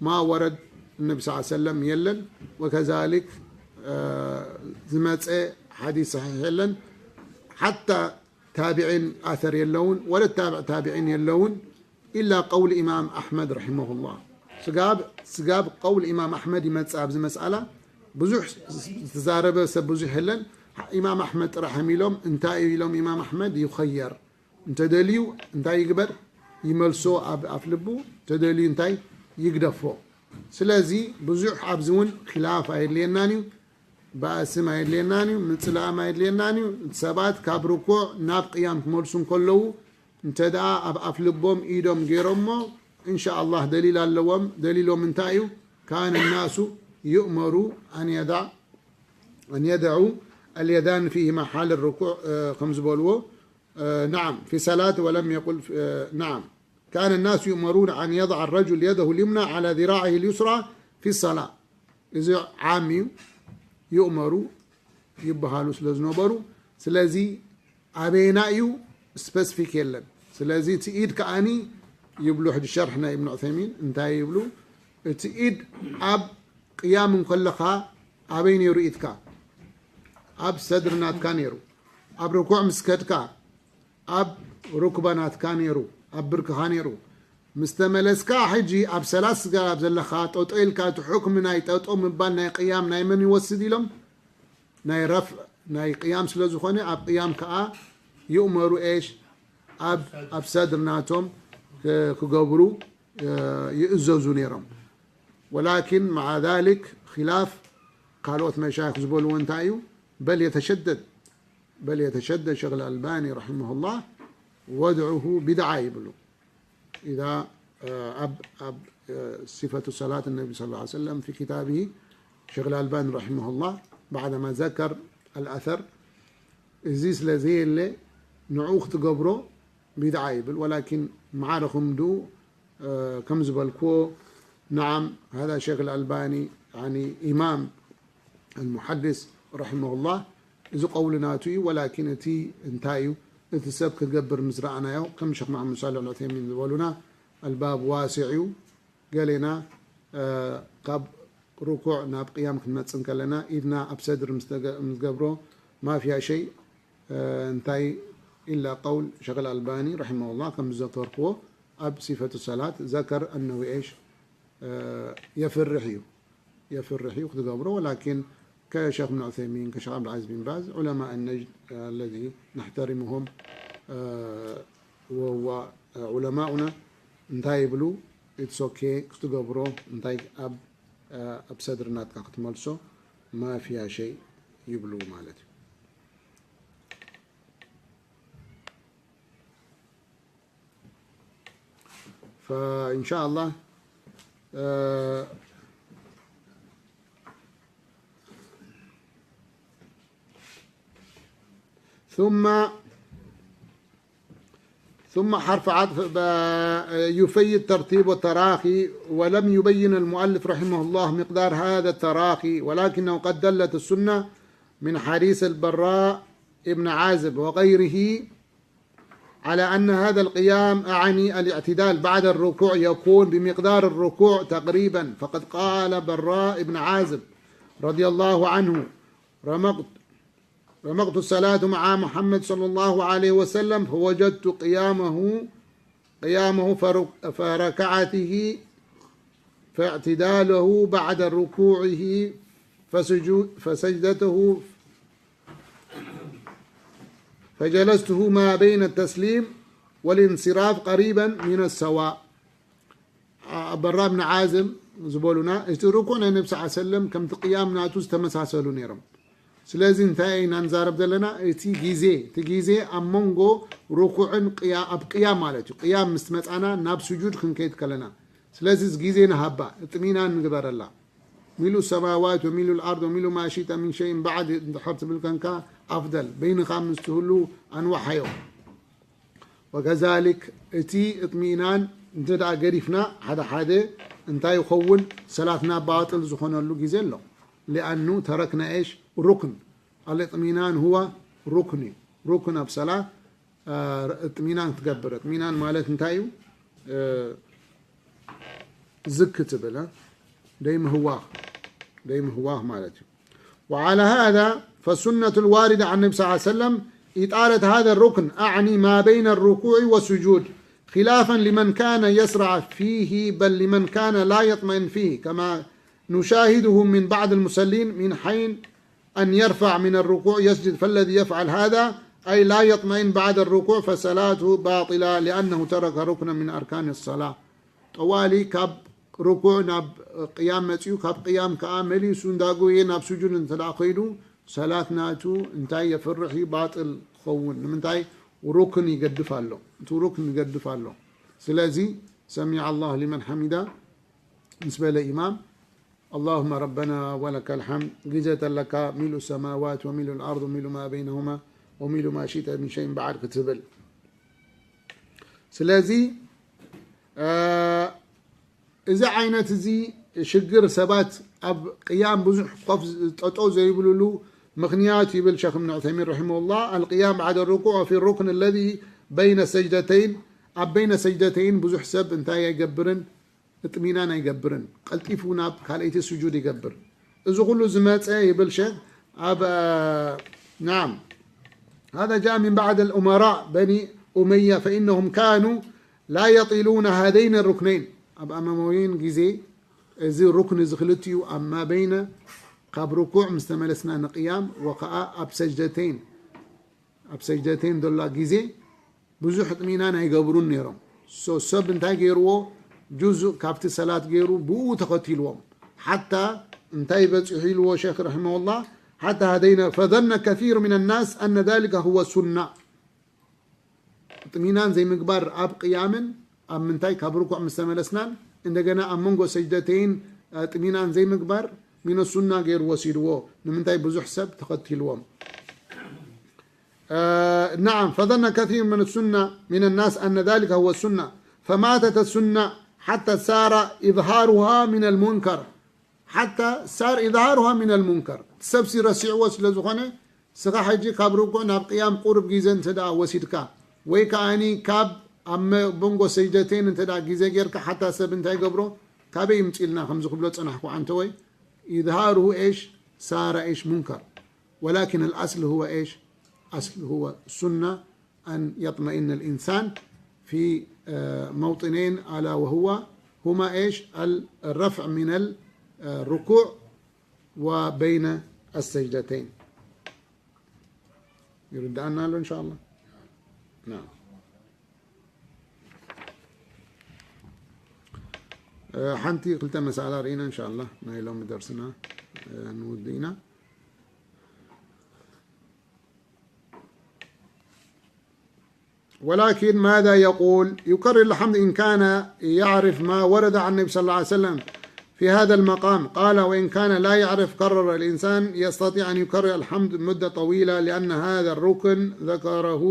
ማ ወረድ ነቢ ስ ሰለም የለን፣ ወከዛሊክ ዝመፀ ሓዲስ ሰሒሕ የለን። ሓታ ታቢዒን ኣሰር የለውን፣ ወለ ታብዕ ታቢዒን የለውን። ኢላ ቀውል ኢማም ኣሕመድ ረሒመሁላህ። ስጋብ ስጋብ ቀውል ኢማም ኣሕመድ ይመጽእ ኣብዚ መስኣላ። ብዙሕ ዝተዛረበ ሰብ ብዙሕ የለን። ኢማም ኣሕመድ ጥራሕ እዮም ኢሎም። እንታይ እዩ ኢሎም ኢማም ኣሕመድ? ይኸየር፣ እንተደልዩ እንታይ ይግበር? ይመልሶ ኣብ ኣፍ ልቡ፣ እንተደልዩ እንታይ ይግደፎ። ስለዚ ብዙሕ ኣብዚ እውን ኺላፍ ኣየድልየናን እዩ። ባእስም ኣየድልየናን እዩ፣ ምጽላእም ኣየድልየናን እዩ። ሰባት ካብ ርኩዕ ናብ ቅያም ክመልሱ እንከለዉ እንተ ደኣ ኣብ ኣፍ ልቦም ኢዶም ገይሮሞ፣ እንሻ ኣላህ ደሊል ኣለዎም። ደሊሎም እንታይ እዩ? ካነ ናሱ ዩእመሩ ኣን የዳ-፣ ኣን የደዑ ኣልየዳን ፊ መሓል ርኩዕ፣ እ፣ ከም ዝበልዎ፣ እ፣ ናዓም፣ ፊ ሰላት ወለም የቁል፣ እ፣ ናዓም። ካነ ናሱ ዩእመሩን ኣን የضع الرجل يده اليمنى على ذراعه اليسرى في الصلاة። እዚ ዓም እዩ። ይእመሩ ይበሃሉ ስለ ዝነበሩ፣ ስለዚ ኣበየና እዩ ስፐሲፊክ የለን። ስለዚ እቲ ኢድ ከኣኒ ይብሉ፣ ሕጂ ሸርሒ ናይ እብን ዑሰይሚን እንታይ ይብሉ? እቲ ኢድ ኣብ ቅያም እንከለኻ ኣበይ ነይሩ ኢድካ? ኣብ ሰድሪ ናትካ ነይሩ። ኣብ ርኩዕ ምስ ከድካ ኣብ ሩክባ ናትካ ነይሩ፣ ኣብ ብርክኻ ነይሩ። ምስ ተመለስካ ሕጂ ኣብ ሰላት ስጋድ ኣብ ዘለኻ ጠጦ ኢልካ፣ እቲ ሕክሚ ናይ ጠጦ ምባል ናይ ቅያም ናይ መን ይወስድ ኢሎም? ናይ ረፍዕ ናይ ቅያም ስለ ዝኾነ፣ ኣብ ቅያም ከኣ ይእመሩ ኤሽ ኣብ፣ ኣብ ሰድር ናቶም ክ-፣ ክገብሩ፣ እ፣ ይእዘዙ ነይሮም። ወላኪን መዓ ዛሊክ ኺላፍ ካልኦት መሻይኽ ዝበልዎ እንታይ እዩ? በል የተሸደድ በል የተሸደድ ሸኽ ኣልባኒ ረሒመሁላህ ወድዑሁ ቢድዓ ይብሉ። ኢዛ፣ እ፣ ኣብ፣ ኣብ፣ እ፣ ሲፈቱ ሰላት ነቢ ሰለላሁ ዐለይሂ ወሰለም ፊ ኪታቢሂ ሸኽ ኣልባኒ ረሒመሁላህ ባዕደማ ዘከር ኣልኣሰር፣ እዚ ስለ ዘየለ ንዑ ክትገብሮ ቢድዓ ይብል። ወላኪን ማዕረ ክንድኡ፣ እ፣ ከም ዝበልክዎ፣ ነዓም፣ ሃዛ ሸኽ ኣልኣልባኒ፣ ያኒ፣ ኢማም ኣልሙሐድስ ረሒመሁላህ፣ እዚ ቀውሊ ናቱ እዩ። ወላኪን እቲ እንታይ እዩ፣ እቲ ሰብ ክገብር ምስ ረኣናዮ፣ ከም ሸኽ መሓመድ ሳልሕ ኣልዑሰይሚን ዝበሉና፣ ኣልባብ ዋሲዕ እዩ። ገሌና፣ እ፣ ካብ ርኩዕ ናብ ቅያም ክንመጽእ እንከለና፣ ኢድና ኣብ ሰድሪ ምስ ተገ-፣ ምስ ገብሮ፣ ማፍያ ሸይ፣ እ፣ እንታይ ኢላ ቀውል ሸኽ ኣልኣልባኒ ረሒመሁላህ፣ ከም ዝዘከርክዎ ኣብ ሲፈቱ ሰላት፣ ዘከር ኣነሁ ኤሽ፣ እ፣ የፍርሕ እዩ። የፍርሕ እዩ ክትገብሮ፣ ወላኪን ከሸኽ እብን ዑሰይሚን፣ ከሸኽ ዓብዱልዓዚዝ ቢን ባዝ፣ ዑለማእ ነጅድ፣ እ፣ ኣለዚ ነሕተሪሙሁም፣ እ፣ ወ-፣ ወ-፣ ዑለማኡና እንታይ ይብሉ? ኢትስ ኦኬ ክትገብሮ፣ እንታይ ኣብ፣ ኣብ ሰድሪ ናትካ ክትመልሶ ማፍያ ሸይ ይብሉ ማለት እዩ። ፈኢንሻ ኣላህ፣ እ፣ ثم ثم حرف عطف ب-، يفيد ترتيب التراخي، ولم يبين المؤلف رحمه الله مقدار هذا التراخي، ولكنه قد دلت السنة من حديث البراء ابن عازب وغيره على أن هذا القيام، أعني الاعتدال بعد الركوع، يكون بمقدار الركوع تقريبا، فقد قال براء ابن عازب رضي الله عنه: رمقت رمقت الصلاة مع محمد صلى الله عليه وسلم فوجدت قيامه، قيامه فرك-، فركعته، فاعتداله بعد ركوعه، فسجو-، فسجدته، فجلسته ما بين التسليم والانصراف قريبا من السواء. በራ ብን ዓዝም ዝበሉና፣ እቲ ርኩዕ ናይ ነቢ ሰለላሁ ዐለይሂ ወሰለም ከምቲ ቅያም ናቱ ዝተመሳሰሉ ነይሮም። ስለዚ እንታይ ኢና ንዛረብ ዘለና? እቲ ግዜ፣ እቲ ግዜ ኣብ መንጎ ርኩዕን ቅያ-፣ ኣብ ቅያም ማለት እዩ። ቅያም ምስ መጻና ናብ ስጁድ ክንከይድ ከለና። ስለዚ እዚ ግዜ ንሃባ፣ እጥሚናን ንግበረላ። ሚሉ ሰማዋት ወሚሉ ልኣርድ ወሚሉ ማ ሺእተ ሚን ሸይን ባዕድ እንድሕር ትብል ከንካ ኣፍደል፣ በይንኻ ምስ ትህሉ ኣንዋሓዮ። ወከዛሊክ እቲ እጥሚእናን እንተ ደኣ ገዲፍና፣ ሓደ ሓደ እንታይ ይኸውን? ሰላትና ባጥል ዝኾነሉ ግዜ ኣሎ። ሊኣኑ ተረክና ኤሽ ሩክን። ኣልእጥሚናን ሁዋ ሩክን እዩ። ሩክን ኣብ ሰላት፣ እ፣ እጥሚናን ክትገብር። እጥሚናን ማለት እንታይ እዩ? እ፣ ዝክ ትብል፣ እ? ደይምህዋኽ፣ ደይምህዋኽ ማለት እዩ። وعلى هذا فالسنة الواردة عن النبي صلى الله عليه وسلم إطالة هذا الركن، أعني ما بين الركوع والسجود، خلافا لمن كان يسرع فيه، بل لمن كان لا يطمئن فيه، كما نشاهده من بعض المصلين من حين أن يرفع من الركوع يسجد، فالذي يفعل هذا أي لا يطمئن بعد الركوع فصلاته باطلة لأنه ترك ركنا من أركان الصلاة. ጠዋሊ ካብ ርኩዕ ናብ ቅያም መጺኡ፣ ካብ ቅያም ከኣ መሊሱ እንዳጎየ ናብ ስጁድ እንተ ደኣ ከይዱ፣ ሰላት ናቱ እንታይ የፍርሕ እዩ? ባጥል ክኸውን። ንምንታይ? ሩክን ይገድፍ ኣሎ። እቲ ሩክን ይገድፍ ኣሎ። ስለዚ ሰሚዐ ኣላህ ሊመን ሓሚዳ ምስ በለ ኢማም፣ اللهم ربنا ولك الحمد، ግዜ ተለካ ሚሉ ሰማዋት ወሚሉ الأرض وملء ما بينهما وملء ما شئت من شيء بعد ክትብል። ስለዚ፣ እ፣ እዚ ዓይነት እዚ ሽግር ሰባት ኣብ ቅያም ብዙሕ ኮፍ ዝ-፣ ጠጠው ዘይብልሉ ምኽንያት ይብል ሸኽ እብን ዑሰይሚን رحمه الله، القيام بعد الركوع في الركن الذي بين السجدتين، ኣብ በይነ ሰጅደተይን ብዙሕ ሰብ እንታይ ኣይገብርን? እጥሚናን ኣይገብርን። ቀልጢፉ ናብ ካልኣይቲ ስጁድ ይገብር። እዚ ኩሉ ዝመጸ ይብል ሸኽ ኣብ፣ እ፣ ናም፣ هذا جاء من بعض الأمراء بني أمية فإنهم كانوا لا يطيلون هذين الركنين። ኣብ ኣማማውያን ግዜ እዚ ሩክን እዚ ክልቲኡ ኣብ ማበይነ ካብ ርኩዕ ምስ ተመለስና ንቅያም ወኸኣ ኣብ ሰጅደተይን፣ ኣብ ሰጅደተይን ዘላ ግዜ ብዙሕ ጥሚናን ኣይገብሩን ነይሮም። ሶ-፣ ሰብ እንታይ ገይርዎ? ጁዙእ ካብቲ ሰላት ገይሩ ብኡ ተኸቲልዎም። ሓታ እንታይ በጺሑ ኢልዎ ሸኽ ረሒመሁላህ፣ ሓታ ሃደይና ፈዘነ ከሲሩ ሚነ ናስ ኣነ ዛሊከ ሁወ ሱና። ጥሚናን ዘይምግባር ኣብ ቅያምን ኣብ ምንታይ ካብ ርኩዕ ምስ ተመለስናን እንደገና ኣብ መንጎ ሰጅደተይን፣ እ፣ ጥሚናን ዘይምግባር ሚነ ሱና ገይሩ ወሲድዎ። ንምንታይ? ብዙሕ ሰብ ተኸቲልዎም። آه، نعم، فظن كثير من السنة، من الناس أن ذلك هو السنة، فماتت السنة حتى صار إظهارها من المنكر. حتى صار إظهارها من المنكر. ሰብሲ ረሲዕዎ ስለ ዝኾነ፣ ስኻ ሕጂ ካብ ርኩዕ ናብ ቅያም ቁሩብ ግዜ እንተ ደኣ ወሲድካ፣ ወይ ከኣኒ ካብ ኣብ መ-፣ መንጎ ሰጅደተይን እንተ ደኣ ግዜ ጌርካ፣ ሓታ ሰብ እንታይ ገብሮ፣ ካበይ ይምጽእልና ከምዚ ክብሎ ጸናሕኩ ዓንተወይ፣ إظهاره إيش؟ صار إيش؟ منكر. ولكن الأصل هو إيش؟ أصل هو السنة أن يطمئن الإنسان في، آه، موطنين، ألا وهو هما إيش؟ ال-، الرفع من ال-، آه، الركوع وبين السجدتين. يردأنا له إن شاء الله؟ نعم. آه، ሓንቲ ክልተ مسألة رئينا إن شاء الله، نايلوم درسنا، آه، نودينا. ولكن ماذا يقول؟ يكرر الحمد إن كان يعرف ما ورد عن النبي صلى الله عليه وسلم في هذا المقام. قال: "وإن كان لا يعرف، كرر الإنسان، يستطيع أن يكرر الحمد مدة طويلة، لأن هذا الركن ذكره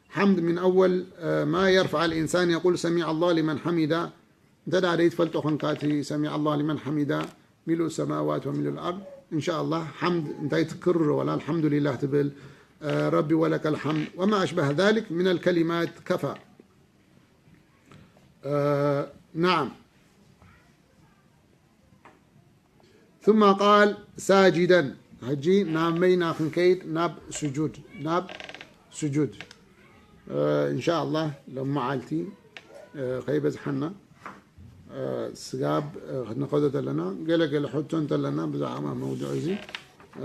حمد من أول، آه، ما يرفع الإنسان، يقول: سمع الله لمن حمده." እንተ ደኣ ዘይትፈልጦ ኾንካ እቲ ሰሚዐ ኣላህ ሊመን ሓሚዳ ሚሉእ ሰማዋት ወሚሉእ ኣልኣርድ፣ እንሻ ኣላህ ሓምድ እንታይ ትክርሮ፣ ወላ ኣልሓምዱሊላህ ትብል፣ እ፣ ረቢ ወለከል ሓምድ ወማ ኣሽባህ ዛሊክ ሚነል ከሊማት ከፋ። እ፣ ናዓም። ثم قال ساجدا። ሕጂ ናብ መይና ክንከይድ፣ ናብ ስጁድ፣ ናብ ስጁድ። እ፣ እንሻ ኣላህ ሎም መዓልቲ፣ እ፣ ከይበዝሓና፣ እ፣ ስጋብ፣ እ፣ ንኸዶ ተለና፣ ገለ ገለ ሕቶ እንተለና ብዛዕባ መውዱዕ እዚ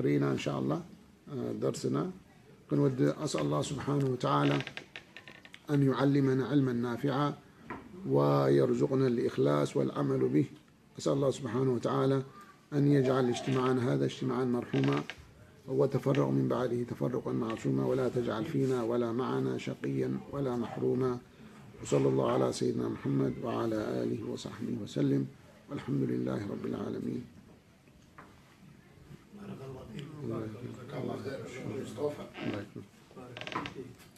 ርኢና እንሻ ኣላህ፣ እ፣ ደርስና ክንወድእ። أسأل الله سبحانه وتعالى أن يعلمنا علما نافعا ويرزقنا الإخلاص والعمل به. أسأل الله سبحانه وتعالى أن يجعل اجتماعنا هذا اجتماعا مرحوما، وتفرق من بعده تفرقا معصوما، ولا تجعل فينا ولا معنا شقيا ولا محروما. وصلى الله على سيدنا محمد وعلى آله وصحبه وسلم، والحمد لله رب العالمين. بارك الله فيك. الله يكرمك. الله يكرمك. مصطفى. الله يكرمك. بارك الله فيك.